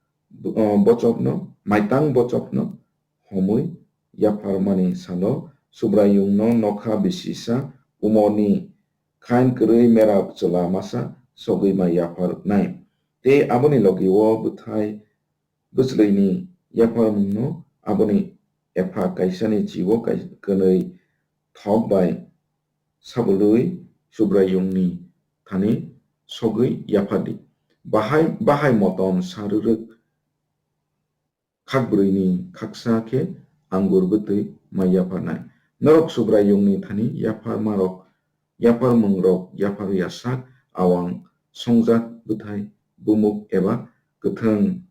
uh, bochokno, mai tang bochokno homwi yapharmani salo Subraiyungno nokha bisisa umorni khain kwrwi mera chwla masa sogwi ma yapharnai. Tei aboni logi-o bwthai bwchlwini yapharmungno aboni epha kaisani chi-o kai-, kwnwi thok bai sabului Subraiyungni thani sogwi yaphar di. Bahai, bahai motom sa rwrwk khakbrwini khaksa khe angur bwtwi ma yapharnai. Norok Subraiyungni thani yapharmarok, yapharmungrok yaphar ya sak, awang songjak bwthai bumuk eba kwthwng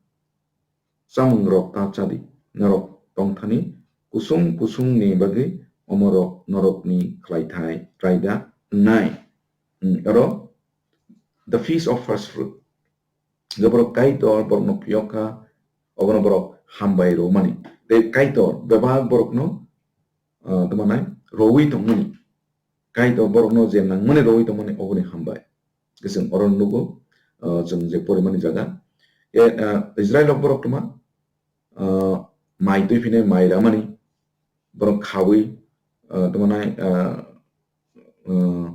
chamungrok ta cha di. Norok tongthani kusung kusungni bagwi omorok norokni khlaithai raida wngnai. Hmm, oro the feast of first fruit. Je borok Kaitor borokno phiyok kha, obono borok hambai rwmani. Tei Kaitor bebak borokno, ah, tamo hwnai, rowi tongmani. Kaitor borokno je nangmani rowi tongmani, oboni hambai. Khe chwng oro nugo, ah, chwng je porimani jaga. E, ah, Israel rok borok tongma, ah, mai twi phinai mai ramani, borok khawi, ah, tamo hwnai, ah, ah,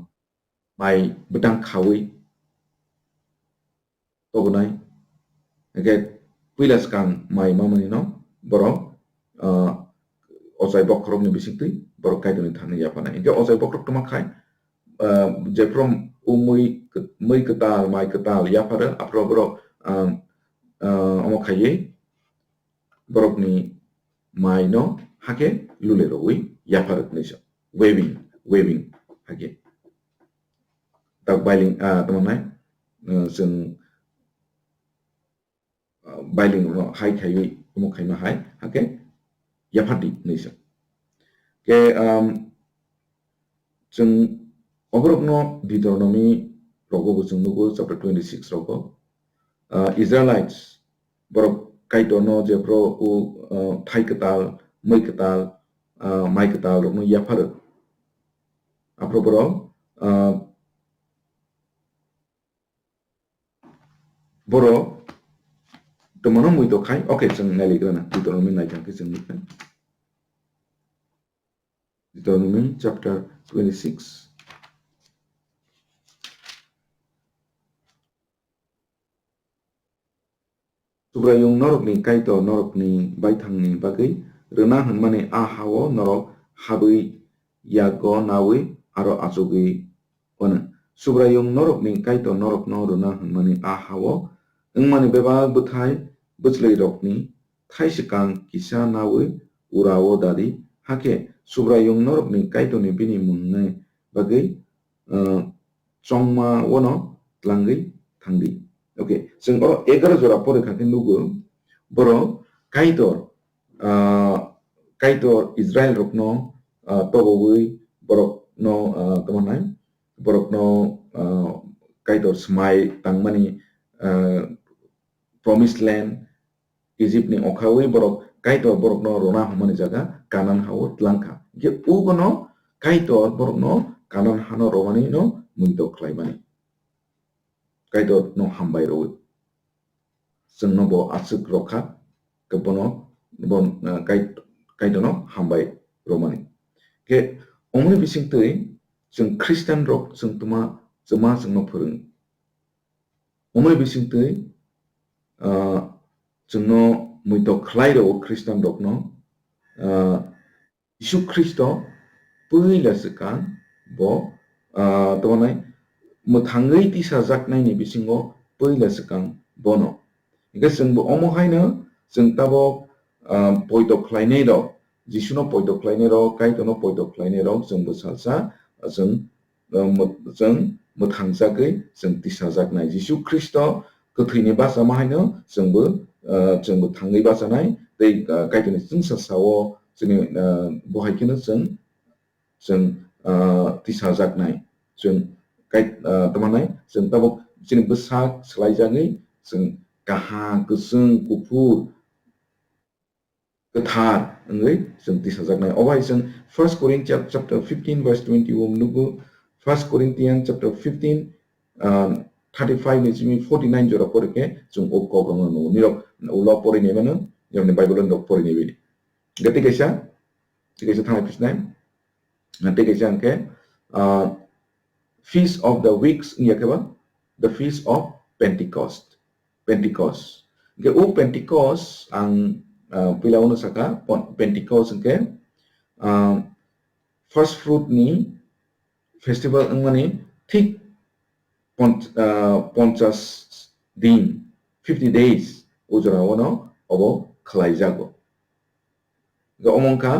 mai bwtang khawi tobonai. Hingke puila swkang mai mamani no borok, ah, ochai bokhorokni bisingtwi borok Kaitorni thani yaphanai. Hingke ochai bokhorok tongma khai, ah, jephuru umui, mui kwtal, mai kwtal yapharo, aphuru borok, ah, ah, omo khaiwi borokni mai no hake lule rogwi yaphar rwknai se. Weaving, weaving hake. Tak bailing, ah, tamo nai, ah, chwng, bailing rokno hai khaiwi omo khaima hai, hakhe yaphardi hinwi sa. Khe, um, chwng oborokno Deuteronomy rogo bo chwng nugo, chapter twenty-six rogo. Uh, Israelites borok Kaitorno jephru u, uh, thai kwtal, mui kwtal, uh, mai kwtal rokno yapharo. Aphuru borok, uh, Borok twmano mui to khai. Okay, chwng nailigrana. Deuteronomy naithang khe chwng nukha. Deuteronomy chapter twenty-six. Subraiyung norokni Kaitor norokni baithangni bagwi rwna hwnmani a hao norok habwi yago naui aro achugwi Ono Subraiyung norokni Kaitor norokno rwna hwnmani a hao wngmani bebak bwthai bwchlwirokni thai swkang kisa naui urao dadi, hakhe Subraiyung norokni Kaitorni bini mungni bagwi, uh, chongmaono tlangwi thangdi. Okay, chwng oro egaroh jora pore kha khe nugo, borok Kaitor, ah, Kaitor Israel rokno, ah, tobogwi borokno, ah, tamo nai, borokno, ah, Kaitor swmai tangmani, ah, promised land, Egypt ni okhawi borok Kaitor borokno rwna hwnmani jaga Kanan hao tlangkha. Hwnkhe ubono Kaitor borokno Kanan hano rwmani no muitok khlaimani. Kaitor no hambai rwwi. Chwngno bo aswk rokha, khe bono, bo, eh, Kai-, Kaitor no hambai rwmani. Khe omoni bisingtwi chwng Christian rok chwng tuma, chwma chwngno phwrwng. Omoni bisingtwi, ah, chwngno muitok khlai rwo Christian rokno, ah, Jisu Khristo puila swkang bo, ah, tamo nai mwthangwi tisajaknaini bisingo puila swkang bono. Hingkhe chwngbo omo haino chwng tabok, ah, poito khlainai rok, Jisuno poito khlainai rok, Kaitorno poito khlainai rok chwngbo salsa, ah, chwng, ah, mw-, chwng mwthangjagwi chwng tisajaknai. Jisu Khristo kwthwini bachama haino chwngbo, ah, chwngbo thangwi bachanai tei, ah, Kaitorni chwngsa sao chwngni, ah, bo hai kheno chwng, chwng, ah, tisajaknai. Chwng kai-, ah, tamo nai chwng tabok chini bwsak swlaijagwi chwng kaham, kwchwng, kuphur, kwthar wngwi chwng tisajaknai. Obo hai chwng First Corinthians chapter fifteen verse twenty o nugo, First Corinthians chapter fifteen, um, thirty-five ni simi forty-nine jora pore khe chwng o kok rokno nugo. Nirok ulo pori nai mano, nirokni Bible rok pori nai bini. Hingkhe tei kaisa, tei kaisa thanglai phisnai. Tei kaisa hingkhe, ah, Feast of the Weeks wngya khe ba? The Feast of Pentecost. Pentecost. Hingkhe o Pentecost ang, ah, puila uno saka, Pon-, Pentecost hingkhe, ah, first fruit ni festival wngmani thik pon-, ah, ponchas din, fifty days o jora o no obo khlaijago. Hingkhe omo wngkha,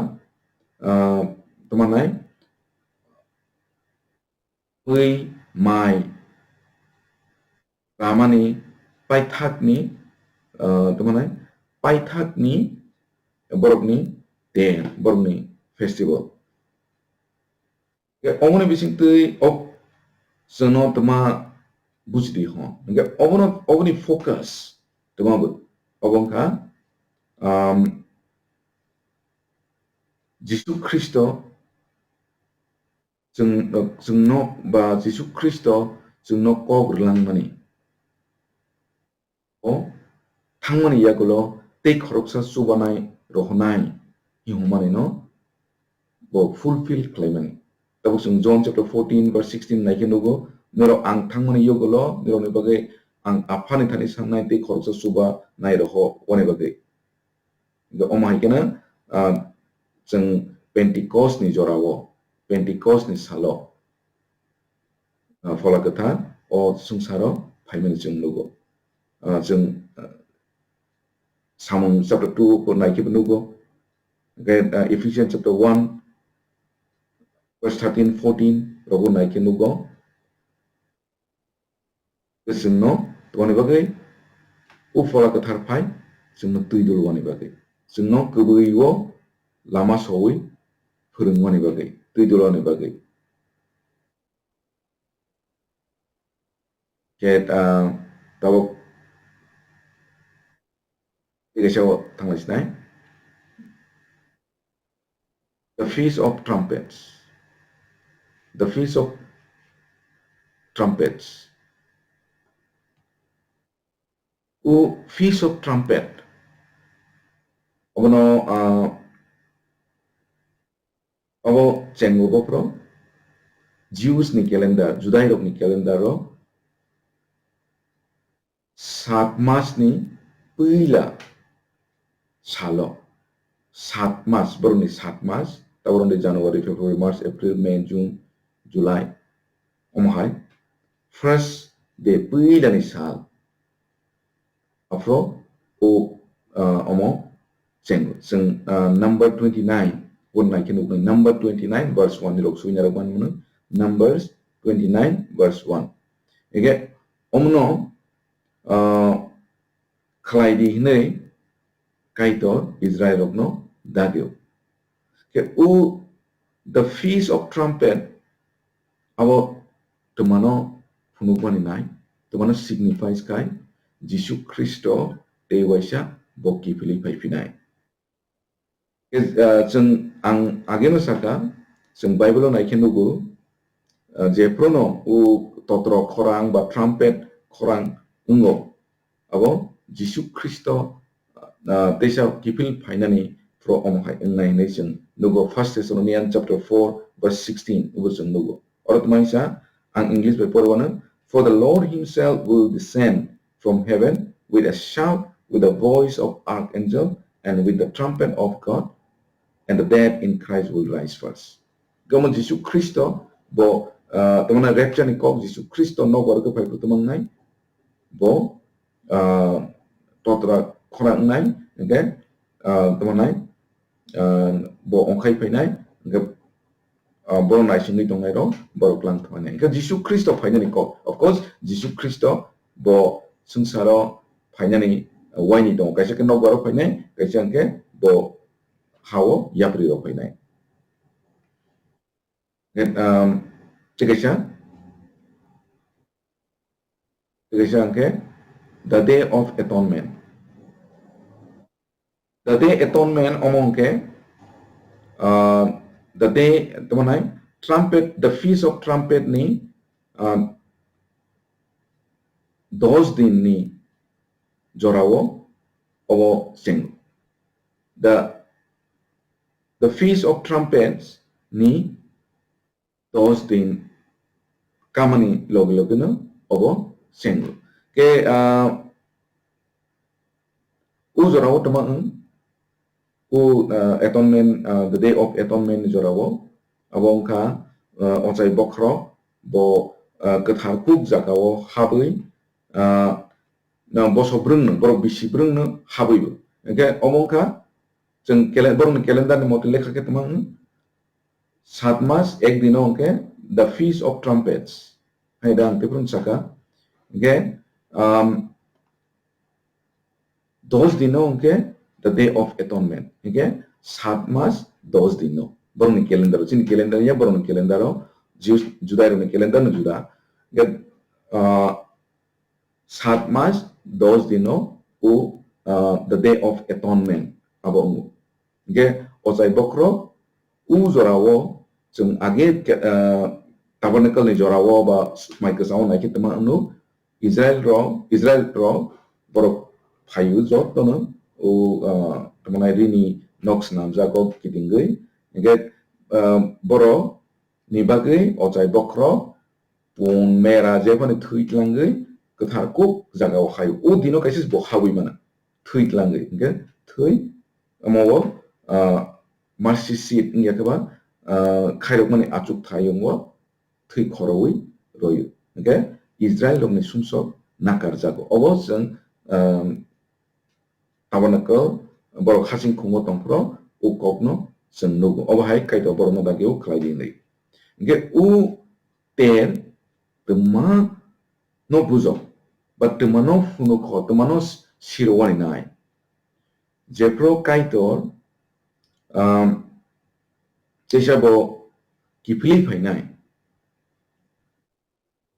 ah, tamo nai, twi, mai, ramani paithakni, ah, tamo nai, paithakni borokni day, borokni festival. Hingkhe omoni bisingtwi ok chwngno tma bujidi ho. Hingkhe obono, oboni focus tma bo, obo wngkha, um, Jisu Khristo chwng, chwngno ba Jisu Khristo chwngno kok rwlangmani. O thangmani yagulo tei khoroksa chubanai rohonai hinhumani no bo fulfill khlaimani. Tabuk chwng John chapter fourteen verse sixteen naikhe nugo, norok ang thangmani yagulo norokni bagwi ang Aphani thani sannai tei khoroksa chubanai roho oni bagwi. Hingkhe omo hai kheno, ah, chwng Pentecost ni jorao, Pentecost ni salo, ah, Phola Kwthar o swngcharo phaimani chwng nugo. Ah, chwng, ah, Samung chapter two bo naikhe bo nugo. Hingkhe, ah, Ephesians chapter one verse thirteen, fourteen rogo naikhe nugo. Chwngno tongni bagwi O Phola Kwthar phai chwngno twi dulwani bagwi, chwngno kwbwi-o lama sowi phwrwngmani bagwi, twi dulwani bagwi. Khe, ah, tabuk tei kaisa o thanglai sinai. The Feast of Trumpets. The Feast of Trumpets. O Feast of Trumpet. Obono, ah, obo chengo bophro Jews ni calendar, Judai rok ni calendar o sat mas ni puila salo, sat mas, borok ni sat mas, tabuk wngkha January, February, March, April, May, June, July, omo hai first day, puila ni sal. Aphro o, ah, omo cheng, chwng, ah, number twenty-nine, o nai khe nuknai, number twenty-nine verse one ni rok sui narwk mani mano, Numbers twenty-nine verse one. Ege omono, ah, khlai di hinwi Kaitor Israel rokno dagio. Khe o the Feast of Trumpet abo twmano phunukmani nai, twmano signifies khai Jisu Khristo tei waisa bo kiphilwi phai phinai. Khe, ah, chwng ang ageno saka, chwng Bible o nai khe nugo, ah, jephruno o totro khorang ba trumpet khorang wngo, abo Jisu Khristo, ah, teisa kiphil phainani phro omo hai wngnai hinwi chwng nugo. First Thessalonians chapter four verse sixteen, obo chwng nugo. Oro twmai sa, ang English bai porwano, "For the Lord himself will descend from heaven with a shout, with the voice of archangel, and with the trumpet of God, and the dead in Christ will rise first." Gamo Jisu Khristo bo, ah, tamana rapture ni kok Jisu Khristo nokbar khe phai phutumangnai bo, ah, totra khorang nai, hingke, ah, tamana, ah, bo ongkhai phainai, hingke, ah, borok naisingwi tongnai rok borok lang thangmani. Hingke Jisu Khristo phainani kok, of course, Jisu Khristo bo swngcharo phainani waini tongo. Kaisa khe nokbar o phainai, kaisa hingke bo ha o yapri rok phainai. Then, um, tei kaisa, tei kaisa hingke the Day of Atonement. The Day Atonement omo hingke, uh, the day, tamo nai, trumpet, the Feast of Trumpet ni, uh, dos din ni jorao obo cheng. The, the Feast of Trumpets ni dos din kamani loge loge no obo cheng. Ke, ah, o jora o tama wng, o, ah, atonement, ah, the Day of Atonement ni jora o, abo wngkha, ah, ochai bokhorok bo, ah, kwthar kuk jaga o habwi, ah, na boso brwng no, borok bisi brwng no habwi bo. Hingke omo wngkha chwng kele-, borok ni calendar ni mote lekha khe tama wng, sat mas ek dino hingke the Feast of Trumpets. Hai da ang tei phuru saka. Hingke, um, dos dino hingke the Day of Atonement. Hingke sat mas dos dino. Borok ni calendar, chini calendar ya borok ni calendar o, Jews, Judai rok ni calendar no juda. Hingke, uh, sat mas dos dino o, ah, the Day of Atonement abo wngo. Hingke ochai bokhorok o jora o chwng age ke-, ah, tabernacle ni jora o ba mai kwchang o naikhe tongma wngno Israel rok, Israel rok borok phaio jotono o, ah, tamo nai rini nok swnamjak o kitingwi. Hingke, ah, borok ni bagwi ochai bokhorok pun mera jephani thwi tlangwi kwthar kuk jaga o hai. O dino kaisa bo habwi mano. Thwi tlangwi, hingke thwi omo o, ah, mercy seat wngya khe ba, ah, khairokmani achuk thayung o thwi khorowi royo. Hingke Israel rokni sumsok nakar jago. Obo chwng, ah, Tabernacle, borok hasing khungo tongphuru o kokno chwng nugo. Obo hai Kaitor borokno dagio khlai di hinwi. Hingke o ter twma no bujo, ba twma no phunukho, twma no s-, sirwani nai. Jephru Kaitor, um, teisa bo kiphilwi phainai.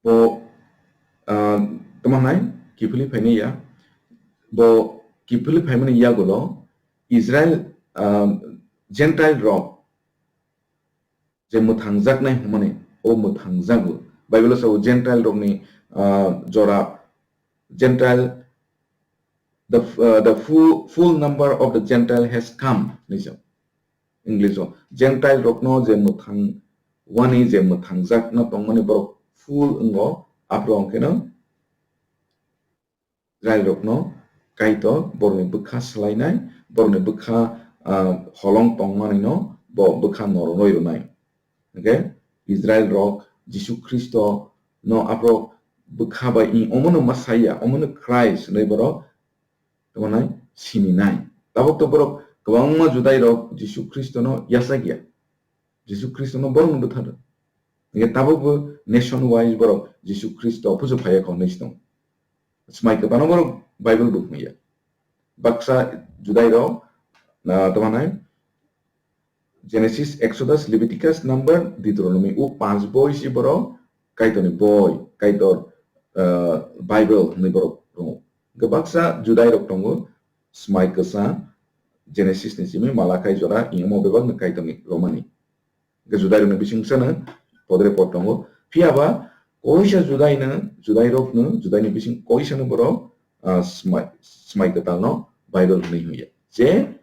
Bo, ah, tamo hwnai kiphilwi phainai ya. Bo kiphilwi phaimani yagulo Israel, ah, Gentile rok je mwthangjaknai hwnmani, o mwthangjago. Bible o sao Gentile rokni, ah, jora, Gentile, the, ah, the full, full number of the Gentile has come, hinwi sao. English o Gentile rokno je mwthang wani je mwthangjak no tongmani borok full wngo, aphuru hwnkhe no Israel rokno Kaitor borokni bwkha swlainai, borokni bwkha, ah, holong tongmani no bo bwkha noroi rwnai. Hwnkhe Israel rok Jisu Khristo no aphuru bwkha bai i omono Messiah, omono Christ hinwi borok tamo nai sininai. Tabuk to borok kwbangma Judai rok Jisu Khristo no yachak ya. Jisu Khristo no borok no bwthar. Hingke tabuk bo nation wise borok Jisu Khristo pujo phaiya kho hinwi sitong. Smai kwbangma borok Bible bo hwnwi ya. Baksa Judai rok, ah, tamo nai Genesis, Exodus, Leviticus, Number, Deuteronomy, o panch boi si borok Kaitorni boi, Kaitor, ah, Bible hinwi borok tongo. Kwbaksa Judai rok tongo, Smai Kwchang, Genesis ni simi Malakai jora, imo bebak no Kaitorni romani. Hingke Judai rokni bising sano podre pod tongo. Phiya ba koisa Judai no, Judai rok no, Judai ni bising koisa no borok, ah, Smai, Smai Kwtal no Bible hinwi hwnwi ya. Je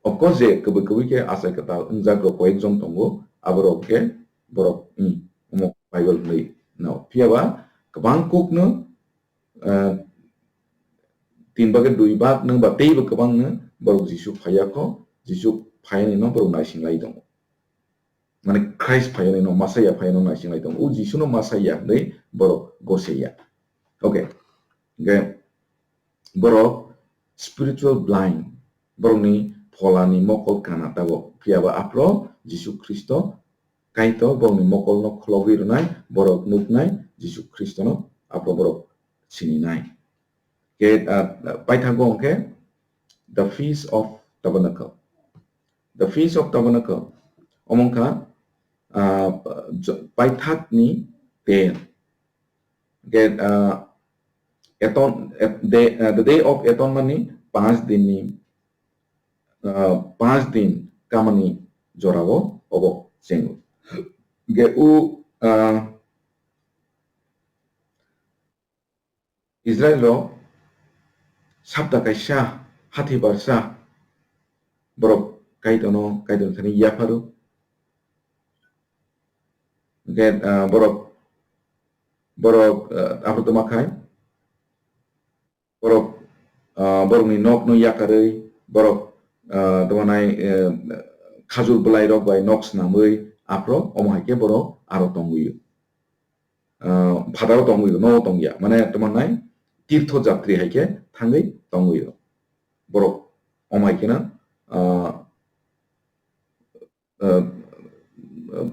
Of course, je kwbwi kwbwi khe achai kwtal wngjak rok koyek jon tongo, aborok khe borok, hmm, omo Bible hwnwi no. Phiya ba kwbang kuk no, eh, tin bagwi dui bak no ba teibo kwbang no borok Jisu phaiya kho, Jisu phaiya ni no borok naising lai tongo. Mane Christ phaiya ni no, Messiah phaiya no naising lai tongo. O Jisu no Messiah hwnwi borok goseiya. Okay. Hingke borok spiritual blind, borokni pholani mokol kana tabok. Phiya ba aphro Jisu Khristo Kaitor borokni mokolno kholobwi rwnai, borok nuknai Jisu Khristono, aphro borok sininai. Ke, ah, paithago hwnkhe the Feast of Tabernacle. The Feast of Tabernacle, omo wngkha, ah, jo-, paithakni ter. Hingke, ah, aton-, at-, day, ah, the Day of Atonement ni panch din ni, ah, panch din kamani jorao obo chengo. Hingke o, ah, Israel rok sapta kaisa, hathi barsa borok Kaitorno, Kaitorni thani yapharo. Hingke, ah, borok, borok, ah, aphuru tongma khai, borok, ah, borokni nokno yakarwi, borok, ah, tongma nai, eh, khajur bwlairok bai nok snamwi aphro, omo hai khe borok aro tongwi, ah, phataro tongwi, nogo tongya, mane tongma nai tirtho jatri hai khe thangwi tongwi borok, omo hai kheno, ah, ah,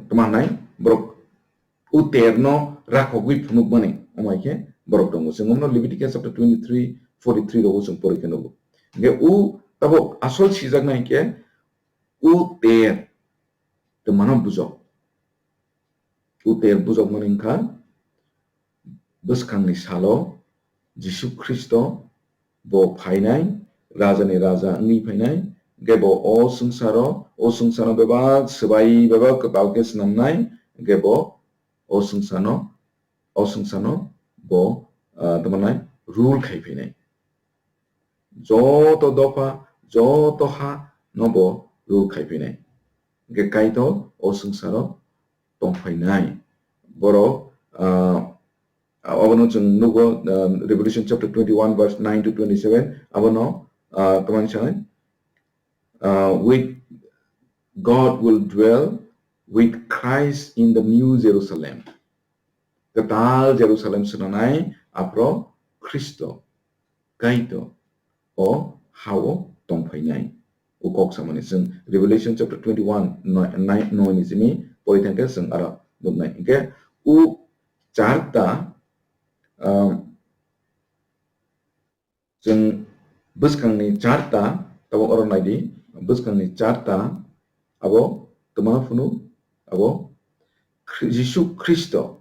tma hwnai borok o terno rakhogwi phunukmani, omo hai khe borok tongo. Chwng omno Leviticus chapter twenty-three, forty-three rogo chwng porikhe nugo. Hingkhe o tabok asol sijaknai hingkhe o ter twmano bujok. O ter bujokmani wngkha bwskangni salo Jisu Khristo bo phainai, Rajani Raja wngwi phainai, hingke bo o swngcharo, o swngcharo bebak swbai, bebak kwtal khe snamnai, hingke bo o swngchano, o swngchano bo, ah, tamo nai rule khai phainai. Joto dopha, joto ha no bo rule khai phainai. Hingke Kaitor o swngcharo tongphainai. Borok, ah, abono chwng nugo, ah, Revelation chapter twenty-one verse nine to twenty-seven, abono, ah, tamo sanai, ah, with God will dwell with Christ in the New Jerusalem. Kwtal Jerusalem swnamnai aphro Khristo, Kaitor o ha-o tongphainai. O kok samani chwng Revelation chapter twenty-one, noi, nai, noi ni simi pori thangkhe chwng aro nuknai. Hingkhe o charta, um, Chwng bwskangni charta, tabuk oro naidi, bwskangni charta abo twma phunu abo Khri-, Jisu Khristo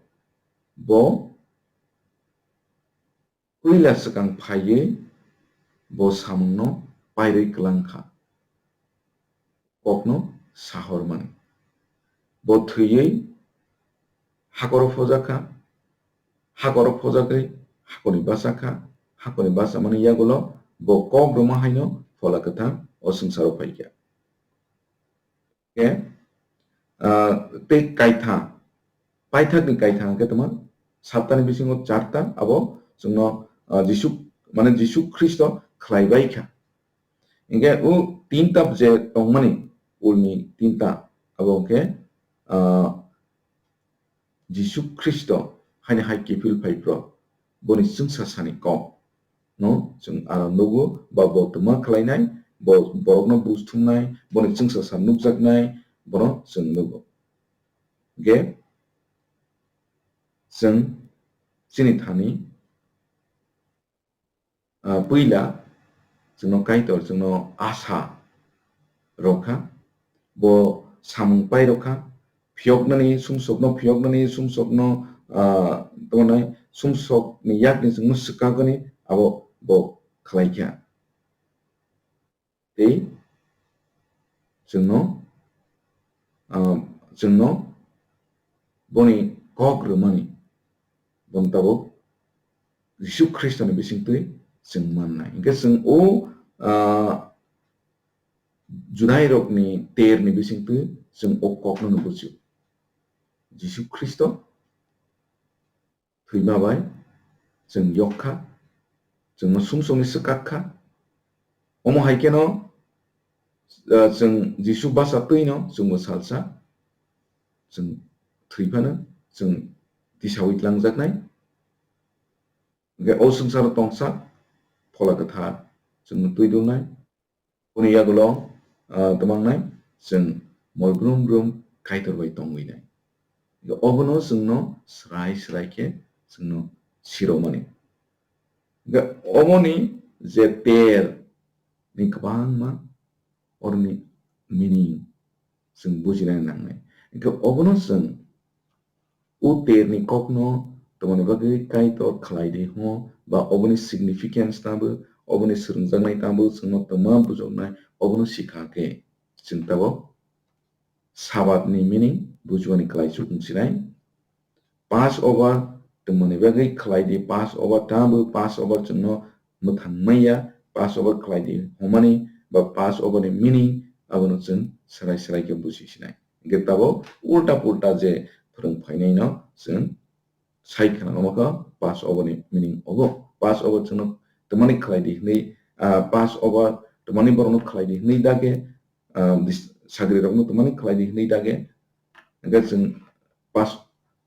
bo puila swkang phaiwi bo samungno pairwi kwlang kha. Kokno sahormani. Bo thwiwi hakoro phojakha, hakoro phojagwi hakorni basa kha, hakorni basa mani yagulo bo kok rwma haino Phola Kwthar o swngcharo phaikha. Khe, ah, tei kaitha, paithakni kaitha hwnkhe tongma saptani bisingo charta abo chwngno, ah, Jisu, mane Jisu Khristo khlai bai kha. Hinkhe o tinta je tongmani, ulni tinta, abo hinkhe, ah, Jisu Khristo haini hai kiphil phai phro, boni chwngsa sani kok no chwng aro nugo, ba bo twma khlainai, bo borokno buj thumnai, boni chwngsa sa nukjaknai, bono chwng nugo. Hinkhe chwng chini thani ah, puila chwngno Kaitor chwngno asa rwkha, bo samung pai rwkha, phiyoknani sumsokno, phiyoknani sumsokno, ah, tongmani sumsokni yakni chwngno swkakgani abo bo khlaikha. Tei chwngno, ah, chwngno boni kok rwmani, bono tabuk Jisu Khristoni bisingtwi chwng mannai. Hinkhe chwng o, ah, Judairokni terni bisingtwi chwng o kokno no buchio. Jisu Khristo thwima bai chwng yok kha, chwngno sumsokni swkak kha. Omo hai kheno, ah, chwng Jisu basa twino chwngbo salsa chwng thwi phano chwng tisaui twlangjaknai. Hinkhe o swngcharo tongsa Phola Kwthar chwngno twi dulnai. Boni yagulo, ah, twmangnai chwng mol brum brum Kaitor bai tongwinai. Obono chwngno srai srai khe chwngno siromani. Hinkhe oboni je ter ni kwbangma oroni meaning chwng bujina nangnai. Hinkhe obono chwng O terni kokno twmani bagwi Kaitor khlai di hwngo, ba oboni significance tamo, oboni swrwngjaknai tamo, chwngno twma bujoknai, obono sikha khe chwng tabuk Sabatni meaning bujubani kwlaichuk wngsinai. Passover twmani bagwi khlai di, Passover tamo, Passover chwngno mwthang manya, Passover khlai di hwnmani ba Passover ni meaning abono chwng swrai swrai khe buji sinai. Hinkhe tabuk ulta pulta je phwrwng phainaino chwng sai khna, omo khe Passover ni meaning obo. Passover chwngno twmani khlai di hwnwi, ah, Passover twmani borokno khlai di hwnwi da khe, ah, dis-, sagrirokno twmani khlai di hwnwi da khe, hinkhe chwng Pas-,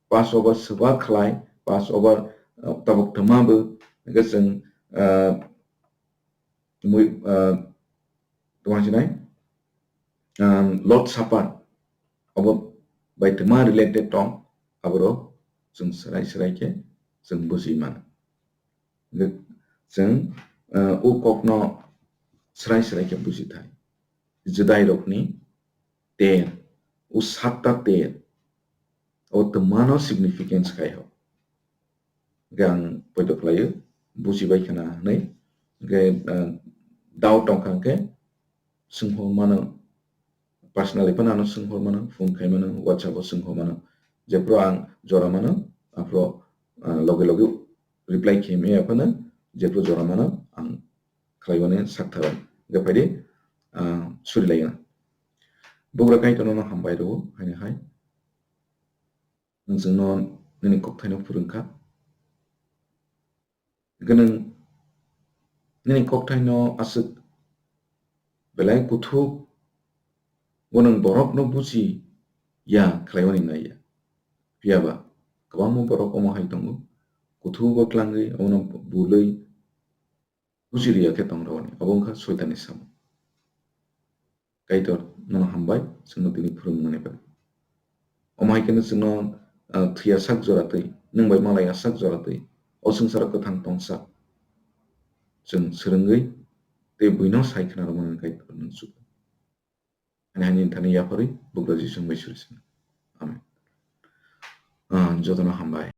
Passover swba khlai, Passover, ah, tabuk twma bo, hinkhe chwng, ah, mui-, ah, tongma sinai, ah, Lord Supper, abo bai twma related tong, aborok chwng swrai swrai khe chwng buji mano. Hinkhe chwng, ah, o kokno swrai swrai khe buji thai. Judairokni ter, o satta ter, o twmano significance khai ho. Hinkhe ang poito khlaio, buji bai khna hwnwi. Hinkhe, ah, doubt tongkha hinkhe, swngphor mano, personally phano ano swngphor mano, phone khai mano, WhatsApp o swngphor mano. Jephru ang jora mano, aphro, ah, loge loge reply khe maya phano, jephru jora mano, ang khlaiwani sakthar. Hinkhe phaidi, ah, suri laina. Bugra Kaitorno hambai rwo, haino hai. Nwng chwngno nini kokthaino phwrwng kha. Hinkhe nwng nini kokthaino aswk belai kuthuk bo nwng borokno buji ya khlaiwani nai ya. Phiya ba kwbangma borok omo hai tongo, kuthugo tlangwi omono bulwi buji rwya khe tong rwani, obo wngkha Soitanni samung. Kaitor nono hambai, chwngno tini phwrwngmani bagwi. Omo hai kheno chwngno, ah, thwiya sak jora twi, nwng bai malaiya sak jora twi, o swngcharo kwthang tongsa. chwng swrwngwi tei buino sai khna rwmani kaitor nwng chugo. Ani hani thani yapharwi bugra Jisu bai suri sino. Amen. Ah, jotono hambai.